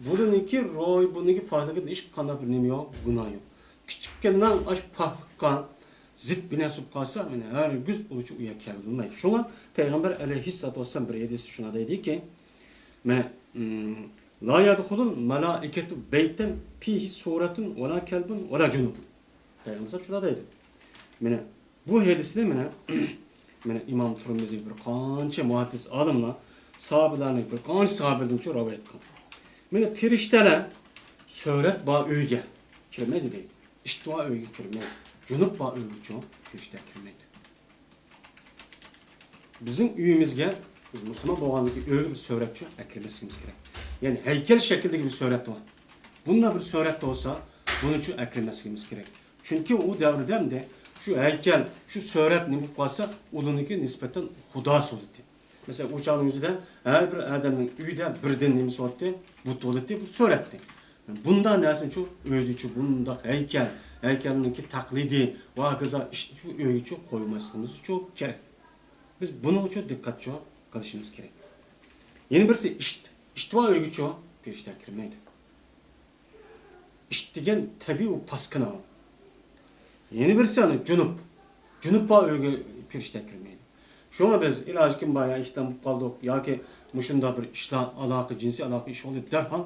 بۇنىڭكى روھى، بۇنىڭكى پاكلىقىدا ھېچقانداق بىر نېمە يوق، گۇناھ يوق. كىچىككىنىنىڭ ئاش پاكلىققا زىت بىر نەرسە بولۇپ قالسا، مانا ھەرگىز ئۇلىچە ئۇ يەرگە كەلگىلى بولمايدۇ. شۇڭا پەيغەمبەر ئەلەيھىسسالاتۇ ۋەسسالام بىر ھەدىستە شۇنداق دەيدىكى، مانا، لا يدخل الملائكة بيتا فيه صورة ولا كلب ولا جنب. پەيغەمبەر شۇنداق دەيدۇ. مانا بۇ ھەدىسنى مانا، مانا ئىمام تۇرمىزى، بىر قانچە مۇھەددىس ئالىملار، ساھابىلەرنى، بىر قانچە ساھابىدىنچۇ رىۋايەت قىلغان. مانا پېرىشتىلەر سۈرەت بار ئۆيگە كىرمەيدۇ دەيدۇ. ئىت بار ئۆيگە كىرمەيدۇ. جۇنۇپ بار ئۆيگىچۇ پېرىشتە كىرمەيدۇ. بىزنىڭ ئۆيىمىزگە، بىز مۇسۇلمان بولغاندىكىن ئۆيگە بىر سۈرەتچۇ ئەكىرمەسلىكىمىز كېرەك. يەنى ھەيكەل شەكلىدىكى بىر سۈرەت بار. بۇنداق بىر سۈرەتتە بولسا، بۇنىچۇ ئەكىرمەسلىكىمىز كېرەك. چۈنكى ئۇ دەۋردە ئەمدى شۇ ھەيكەل، شۇ سۈرەت نېمە بولۇپ قالسا، ئۇلىنىڭكى نىسبەتەن خۇداسى بولىدۇ. مەسىلەن، ئۇ چاغنىڭ ئۆزىدە ھەر بىر ئادەمنىڭ ئۆيىدە بىردىن نېمىسى بولاتتى؟ بۇت بولاتتى، بۇ سۈرەتتى. بۇنداق نەرسىنىچۇ ئۆيدىچۇ بۇنداق ھەيكەل، ھەيكەلنىڭكى تەقلىدى ۋە ھاكازا ئىشنىچۇ ئۆيگىچۇ قويماسلىقىمىزچۇ كېرەك. بىز بۇنىڭغىچۇ دىققەتچۇ قىلىشىمىز كېرەك. يەنە بىرسى ئىت. ئىت بار ئۆيگىچۇ پېرىشتە كىرمەيدۇ. ئىت دېگەن تەبىئىي ئۇ پاسكىنا. يەنە بىرسى ئانا جۇنۇپ. جۇنۇپ بار ئۆيگە پېرىشتە كىرمەيدۇ. شۇڭا بىز ئىلاجىكىم بار يا ئىھتام بولۇپ قالدۇق ياكى مۇشۇنداق بىر ئىشلار، ئالاقە، جىنسىي ئالاقە ئىش بولدى، دەرھال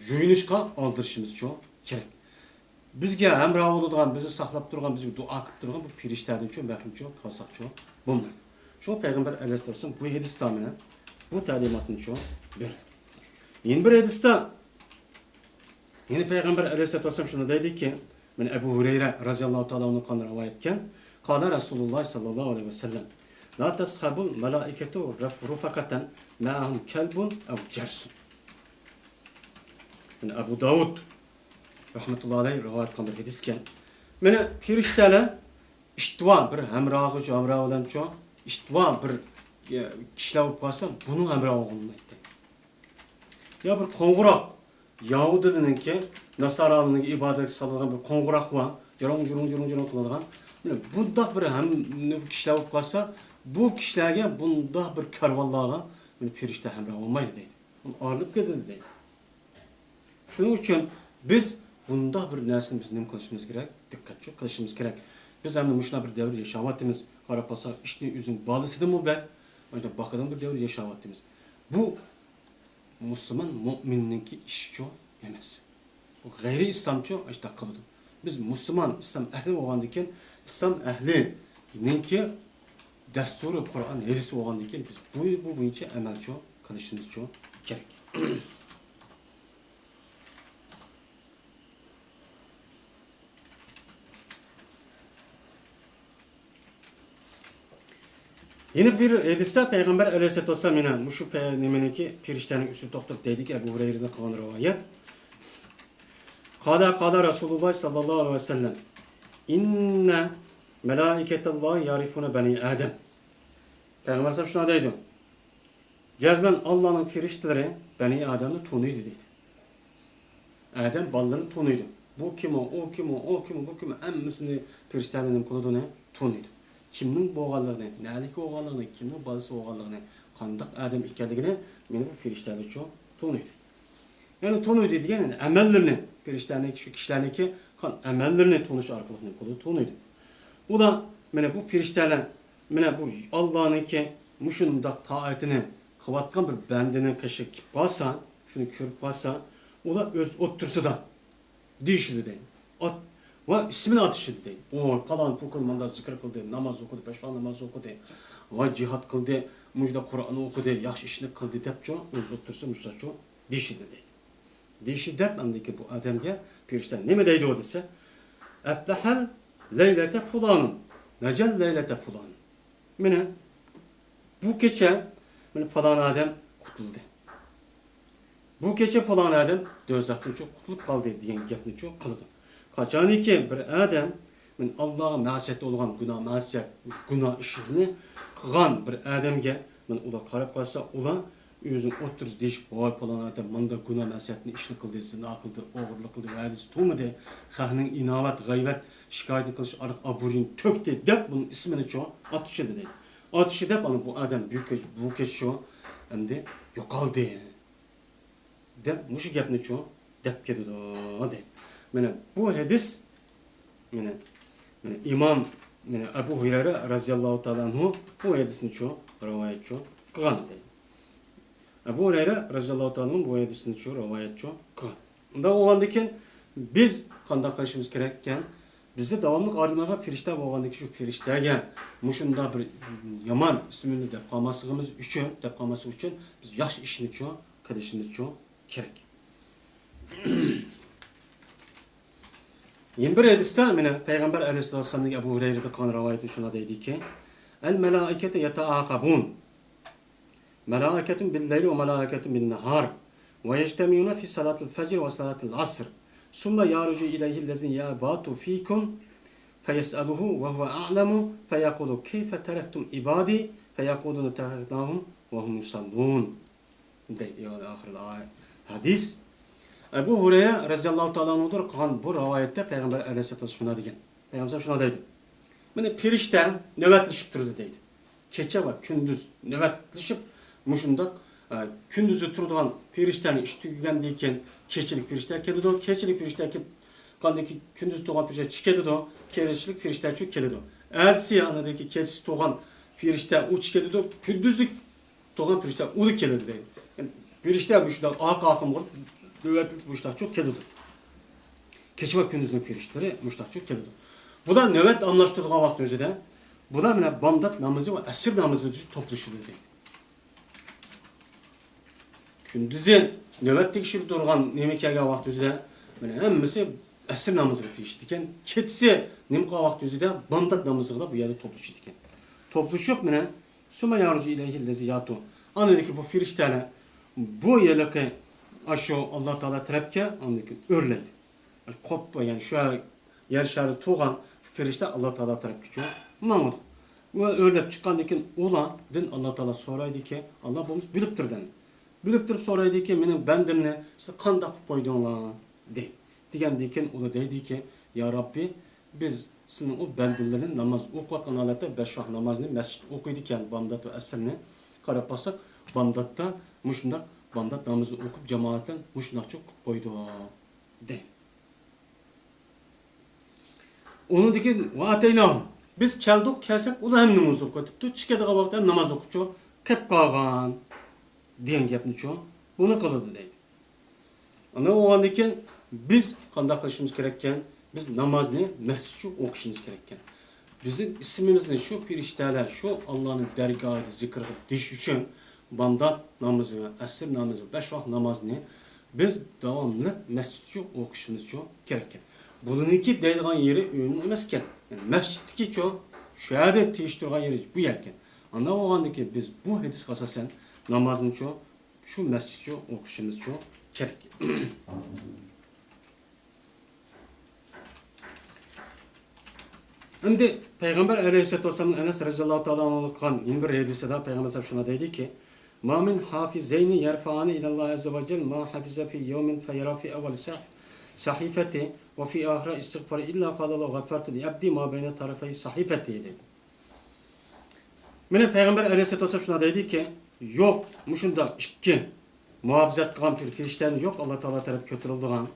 يۇيۇنۇشقا ئالدىرىشىمىزچۇ كېرەك. بىزگە ھەمراھ بولىدىغان، بىزنى ساقلاپ تۇرغان، بىزگە دۇئا قىلىپ تۇرغان بۇ پېرىشتەدىنچۇ مەھرۇمچۇ قالساقچۇ بولمايدۇ. شۇڭا پەيغەمبەر ئەلەيھىسسالام بۇ ھەدىستە مانا بۇ تەلىماتنىچۇ بەردى. يەنە بىر ھەدىستە يەنە پەيغەمبەر ئەلەيھىسسالاتۇ ۋەسسالام شۇنى دەيدىكى، مانا ئەبۇ ھۇرەيرە رەزىياللاھۇ تائالا ئەنھۇدىن رىۋايەت ئەتكەن، قال رسول الله صلى الله عليه وسلم، لا تصحب الملائكة رفقة معهم كلب أو جرس. مانا ئەبۇ داۋۇد رەھمەتۇللاھى ئەلەيھى رىۋايەت قىلغان بىر ھەدىسكەن. مانا پېرىشتەلەر ئىت بار بىر ھەمراھىچۇ، ھەمراھ بىلەنچۇ، ئىت بار بىر، ئە، كىشىلەر بولۇپ قالسا، بۇنىڭ ھەمراھى بولغىلى بولمايدۇ. يا بىر قوڭغۇراق، يەھۇدىيلارنىڭكى، ناسارالارنىڭكى ئىبادەتكە سالىدىغان بىر قوڭغۇراق بار، جۇرۇڭ، جۇرۇڭ، جۇرۇڭ، جۇرۇڭ قىلىدىغان. مانا بۇنداق بىر ھەم كىشىلەر بولۇپ قالسا، بۇ كىشىلەرگە بۇنداق بىر كارۋانلارغا مانا پېرىشتە ھەمراھ بولمايدۇ دەيدۇ. ئۇ ئايرىلىپ كېتىدۇ دەيدۇ. شۇنىڭ ئۈچۈن بىز بۇنداق بىر نەرسىنى بىز نېمە قىلىشىمىز كېرەك؟ دىققەتچۇ قىلىشىمىز كېرەك. بىز ئەمدى مۇشۇنداق بىر دەۋردە ياشاۋاتىمىز. قاراپ قالساق، ئىتنى ئۆزىنىڭ بالىسىدىنمۇ بەك، مۇشۇنداق باقىدىغان بىر دەۋردە ياشاۋاتىمىز. بۇ مۇسۇلمان مۆمىننىڭكى ئىشىچۇ ئەمەس. بۇ غەيرىي ئىسلامچۇ ئاشۇنداق قىلىدۇ. بىز مۇسۇلمان، ئىسلام ئەھلى بولغاندىكىن، ئىسلام ئەھلىنىڭكى دەستۇرى قۇرئان، ھەدىس بولغاندىكىن، بىز بۇ، بۇ بويىچە ئەمەلچۇ قىلىشىمىزچۇ كېرەك. يەنە بىر ھەدىستە پەيغەمبەر ئەلەيھىسسالاتۇ ۋەسسالام يەنە مۇشۇ پە-، نېمىنىڭكى پېرىشتەنىڭ ئۈستىدە توختىلىپ دەيدىكى، ئەبۇ ھۇرەيرىدىن قىلغان رىۋايەت. قال، قال رسول الله صلى الله عليه وسلم، إن ملائكة الله يعرفون بني آدم. پەيغەمبەر ئەلەيھىسسالام شۇنداق دەيدۇ، جەزمەن ئاللانىڭ پېرىشتىلىرى بەنى ئادەمنى تونۇيدۇ دەيدۇ. ئادەم بالىلىرىنى تونۇيدۇ. بۇ كىم ئۇ، ئۇ كىم ئۇ، ئۇ كىم ئۇ، بۇ كىم ئۇ، ھەممىسىنى پېرىشتەلەر نېمە قىلىدۇ، ئۇنى تونۇيدۇ. كىمنىڭ بولغانلىقىنى، نەدىكى بولغانلىقىنى، كىمنىڭ بالىسى بولغانلىقىنى، قانداق ئادەم ئىكەنلىكىنى مانا بۇ پېرىشتەلەرچۇ تونۇيدۇ. يەنى تونۇيدۇ دېگەن، يەنى ئەمەللىرىنى، پېرىشتەلەرنىڭكى، شۇ كىشىلەرنىڭكى قىلغان ئەمەللىرىنى تونۇش ئارقىلىق نېمە قىلىدۇ؟ تونۇيدۇ. ئۇلار، مانا بۇ پېرىشتەلەر، مانا بۇ ئاللانىڭكى مۇشۇنداق تائىتىنى قىلىۋاتقان بىر بەندىنىڭ قېشىغا كېلىپ قالسا، شۇنى كۆرۈپ قالسا، ئۇلار ئۆز ئوتتۇرىسىدا دېيىشىدۇ دەيدۇ. ئات-، ۋە ئىسمىنى ئاتىشىدۇ دەيدۇ. ئۇ پالان پۇكۇن مۇنداق زىكىر قىلدى، ناماز ئوقۇدى، بەش ۋاق ناماز ئوقۇدى، ۋە جىھاد قىلدى، مۇشۇنداق قۇرئان ئوقۇدى، ياخشى ئىشنى قىلدى دەپچۇ، ئۆز ئوتتۇرىسىدا مۇشۇنداقچۇ دېيىشىدۇ دەيدۇ. دېيىشى دەپ، ئاندىن كېيىن بۇ ئادەمگە پېرىشتە نېمە دەيدۇ دېسە، ئەپلەھەل لەيلەتە فۇلانۇن، نەجەل لەيلەتە فۇلانۇن. مانا بۇ كېچە، مانا، پالان ئادەم قۇتۇلدى. بۇ كېچە پالان ئادەم دوزاختىن شۇ قۇتۇلۇپ قالدى دېگەن گەپنى شۇ قىلىدۇ. قاچانكى بىر ئادەم، مانا، ئاللاغا مەسىيەت بولغان گۇناھ، مەسىيەت، گۇناھ ئىشىنى قىلغان بىر ئادەمگە، مانا، ئۇلار قاراپ قالسا، ئۇلار ئۆزىنىڭ ئوتتۇرىسىدا دېيىشىپ، ۋاي، پالان ئادەم مانداق گۇناھ مەسىيەتنى ئىشنى قىلدى، زىنا قىلدى، ئوغرىلىق قىلدى، ۋەدىسى تۇرمىدى، خەقنىڭ ئىناۋەت، غەيۋەت، شىكايىتىنى قىلىش ئارقىلىق ئابۇرۇيىنى تۆكتى دەپ، بۇنىڭ ئىسمىنى چۇ ئاتىشىدۇ دەيدۇ. ئاتىشى دەپ، ئانا بۇ ئادەم بۇ كەچ-، بۇ كەچ شۇ ئەمدى يوقالدى دەپ، مۇشۇ گەپنى چۇ دەپ كېتىدۇ دەيدۇ. مانا بۇ ھەدىس، مانا، مانا ئىمام، مانا ئەبۇ ھۇرەيرە رەزىياللاھۇ تائالا ئەنھۇ بۇ ھەدىسنى چۇ رىۋايەت چۇ قىلغان دەيدۇ. ئەبۇ ھۇرەيرە رەزىياللاھۇ تائالا ئەنھۇ بۇ ھەدىسنى چۇ رىۋايەت چۇ قىلغان. ئۇنداق بولغاندىكىن بىز قانداق قىلىشىمىز كېرەككەن؟ بىزدە داۋاملىق ئارىلىمايدىغان پېرىشتە بولغاندىكىن، شۇ پېرىشتەگە مۇشۇنداق بىر يامان ئىسمىنى دەپ قالماسلىقىمىز ئۈچۈن، دەپ قالماسلىق ئۈچۈن بىز ياخشى ئىشنى چۇ قىلىشىمىز چۇ كېرەك. يەنە بىر ھەدىستە، مانا، پەيغەمبەر ئەلەيھىسسالاتۇ ۋەسسالامدىن ئەبۇ ھۇرەيرىدىن قىلغان رىۋايىتى شۇنداق دەيدىكى، الملائكة يتعاقبون، ملائكة بالليل وملائكة بالنهار، ويجتمعون في صلاة الفجر وصلاة العصر، ثم يعرج إليه الذي يبات فيكم فيسأله وهو أعلم، فيقول: كيف تركتم عبادي؟ فيقولون: تركناهم وهم يصلون. دەيدۇ. ئاخىرىدا ھەدىس. ئەبۇ ھۇرەيرە رەزىياللاھۇ تائالا ئەنھۇدىن قىلغان بۇ رىۋايەتتە پەيغەمبەر ئەلەيھىسسالاتۇ ۋەسسالام شۇنداق دېگەن. پەيغەمبەر شۇنداق دەيدۇ. مانا پېرىشتە نۆۋەتلىشىپ تۇرىدۇ دەيدۇ. كېچە ۋە كۈندۈز نۆۋەتلىشىپ مۇشۇنداق، ئە، كۈندۈزى تۇرىدىغان پېرىشتەنىڭ ئىشى تۈگىگەندىن كېيىن كېچىلىك پېرىشتە كېلىدۇ. كېچىلىك پېرىشتە كېلىپ قاندىن كېيىن كۈندۈز تۇرغان پېرىشتە چىقىپ كېتىدۇ. كېچىلىك پېرىشتە چۈ كېلىدۇ. ئەتىسى ئاندىن كېيىن كېچىسى تۇرغان پېرىشتە ئۇ چىقىپ كېتىدۇ. كۈندۈزلۈك تۇرغان پېرىشتە ئۇ كېلىدۇ دەيدۇ. يەنى پېرىشتە مۇشۇنداق ئارقا-ئارقا بولۇپ نۆۋەتلىك مۇشۇنداقچۇ كېلىدۇ. كېچە ۋە كۈندۈزنىڭ پېرىشتىلىرى مۇشۇنداقچۇ كېلىدۇ. بۇلار نۆۋەت ئالماشتۇرىدىغان ۋاقىت ئۆزىدە، بۇلار مانا بامدات نامىزى ۋە ئەسىر نامىزى توپلىشىدۇ دەيدۇ. كۈندۈزى نۆۋەت تېگىشىپ تۇرغان نېمە كەلگەن ۋاقىت ئۆزىدە، مانا ھەممىسى ئەسىر نامىزىغا تېگىشىدۇ ئىكەن. كېچىسى نېمە قىلغان ۋاقىت ئۆزىدە بامدات نامىزىغا بۇ يەردە توپلىشىدۇ ئىكەن. توپلىشىپ مانا، ثم يعرج إليه الذي يبات. ئاندىن كېيىن بۇ پېرىشتەلەر بۇ ھېلىقى ئاشۇ ئاللا تائالا تەرەپكە ئاندىن كېيىن ئۆرلەيدۇ. قوپۇپ، يەنى شۇ يەر شارى تۇرغان شۇ پېرىشتە ئاللا تائالا تەرەپكىچۇ ماڭىدۇ. ئۇ ئۆرلەپ چىققاندىن كېيىن ئۇلاردىن ئاللا تائالا سورايدىكى، ئاللا بولمىسا بىلىپ تۇرىدۇ ئەمدى. بىلىپ تۇرۇپ سورايدىكى، مېنىڭ بەندەمنى سىز قانداق قىلىپ قويدۇڭلار؟ دەيدۇ. دېگەندىن كېيىن ئۇلار دەيدىكى، يا رەببى، بىز سېنىڭ ئۇ بەندىلىرىنى ناماز ئوقۇۋاتقان ھالەتتە بەش ۋاق نامازنى مەسچىتتە ئوقۇيدىكەن، بامدات ۋە ئەسىرنى. قاراپ باقساق، بامداتتا مۇشۇنداق بامدات نامىزىنى ئوقۇپ، جامائەت بىلەن مۇشۇنداقچۇ قىلىپ قويدى، دەيدۇ. ئۇنىڭدىن كېيىن، ۋە ئەتەيناھۇم. بىز كەلدۇق، كەلسەك، ئۇلار ھەم ناماز ئوقۇۋېتىپتۇ، چىقىدىغان ۋاقىتتا ھەم ناماز ئوقۇپچۇ قېلىپ قالغان، دېگەن گەپنىچۇ بۇنى قىلىدۇ، دەيدۇ. ئاندىن بولغاندىن كېيىن بىز قانداق قىلىشىمىز كېرەككەن؟ بىز نامازنى مەسچىتچۇ ئوقۇشىمىز كېرەككەن. بىزنىڭ ئىسمىمىزنى شۇ پېرىشتەلەر، شۇ ئاللانىڭ دەرگاھىدا زىكىر قىلىپ دېيىش ئۈچۈن، بامدات نامىزى ۋە ئەسىر نامىزى ۋە بەش ۋاق نامازنى بىز داۋاملىق مەسچىتچۇ ئوقۇشىمىزچۇ كېرەككەن. بۇلىنىڭكى دەيدىغان يېرى ئۆينىڭ ئەمەسكەن. يەنى مەسچىتتىكىچۇ، شۇ يەردە تېگىشتۈرگەن يېرى بۇ يەركەن. ئانداق بولغاندىكىن بىز بۇ ھەدىسكە ئاساسەن نامازنىچۇ شۇ مەسچىتچۇ ئوقۇشىمىزچۇ كېرەك. ئەمدى پەيغەمبەر ئەلەيھىسسالاتۇ ۋەسسالامنىڭ ئەنەس رەزىياللاھۇ تائالا ئەنھۇغا قىلغان يەنە بىر ھەدىسىدە پەيغەمبەر ئەلەيھىسسالام شۇنداق دەيدىكى، ما من حافظين يرفعان إلى الله عز وجل ما حفظ في يوم فيرى في أول صح-، صحيفته وفي آخر استغفار إلا قال الله غفرت لعبدي ما بين طرفي صحيفتي دېدى. مانا پەيغەمبەر ئەلەيھىسسالاتۇ ۋەسسالام شۇنداق دەيدىكى، يوق، مۇشۇنداق ئىككى مۇھاپىزەت قىلغان بىر پەرىشتەنى يوق، ئاللا تائالا تەرەپكە كۆتۈرۈلىدىغان.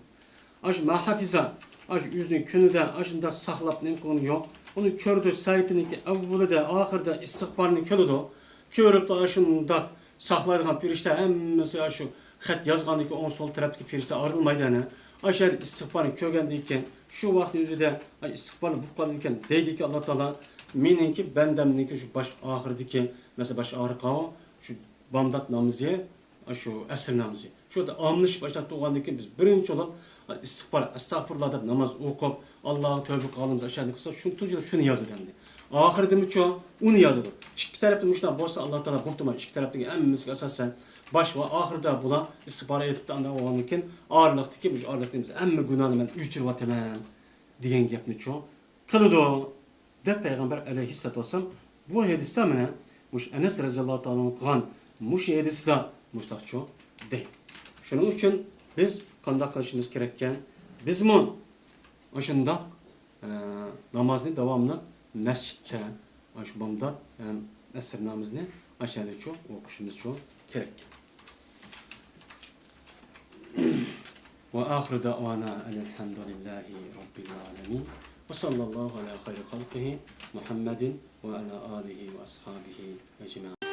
ئاشۇ ما ھافىزا، ئاشۇ ئۆزىنىڭ كۈنىدە ئاشۇنداق ساقلاپ نېمە قىلغىنى يوق. ئۇنى كۆرىدۇ، سەھىپىنىڭكى ئەۋۋىلىدە، ئاخىرىدا ئىستىغپارنى كۆرىدۇ. كۆرۈپلا ئاشۇنداق ساقلايدىغان پەرىشتە ھەممىسى ئاشۇ خەت يازغاندىكى ئوڭ سول تەرەپتىكى پەرىشتە ئايرىلمايدۇ ئەنە. ئاشۇ يەردە ئىستىغپارنى كۆرگەندىن كېيىن، شۇ ۋاقىتنىڭ ئۆزىدە ئىستىغپارلار بولۇپ قالىدىكەن، دەيدىكى ئاللا تائالا، مېنىڭكى بەندەمنىڭكى شۇ باش ئاخىرىدىكى، مەسىلەن، باش ئاخىرقى شۇ بامدات نامىزى، شۇ ئەسىر نامىزى. شۇ يەردە ئاملىشىپ ئاشۇنداق تۇرغاندىن كېيىن بىز بىرىنچى بولۇپ ئىستىغپار، ئەستەغپۇرۇللا دەپ ناماز ئوقۇپ، ئاللاغا تەۋبە قىلغىنىمىز ئاشۇنداق قىلسا، شۇنى تۇنجى شۇنى يازىدۇ ئەمدى. ئاخىرىدىمۇچۇ ئۇنى يازىدۇ. ئىككى تەرەپتىن مۇشۇنداق بولسا، ئاللا تائالا بوپتۇما، ئىككى تەرەپتىكى ھەممىمىزگە ئاساسەن باش ۋە ئاخىرىدا بۇلار ئىستىغپار ئېيتىپتۇ، ئانداق بولغاندىن كېيىن ئارىلىقتىكى، مۇشۇ ئارىلىقتىكى ھەممە گۇناھنى مەن ئۆچۈرۈۋاتىمەن دېگەن گەپنىچۇ قىلىدۇ، دەپ پەيغەمبەر ئەلەيھىسسالاتۇ ۋەسسالام بۇ ھەدىستە مانا مۇشۇ ئەنەس رەزىياللاھۇ تائالا قىلغان مۇشۇ ھەدىسىدا مۇشۇنداقچۇ دەيدۇ. شۇنىڭ ئۈچۈن بىز قانداق قىلىشىمىز كېرەككەن؟ بىزمۇ ئاشۇنداق، ئە، نامازنى داۋاملىق مەسچىتتە، ئاشۇ بامدات ھەم ئەسىر نامىزىنى ئاشۇ يەردىچۇ ئوقۇشىمىزچۇ كېرەككەن. وآخر دعوانا أن الحمد لله رب العالمين. وصلى الله على خير خلقه محمد وعلى آله وأصحابه أجمعين.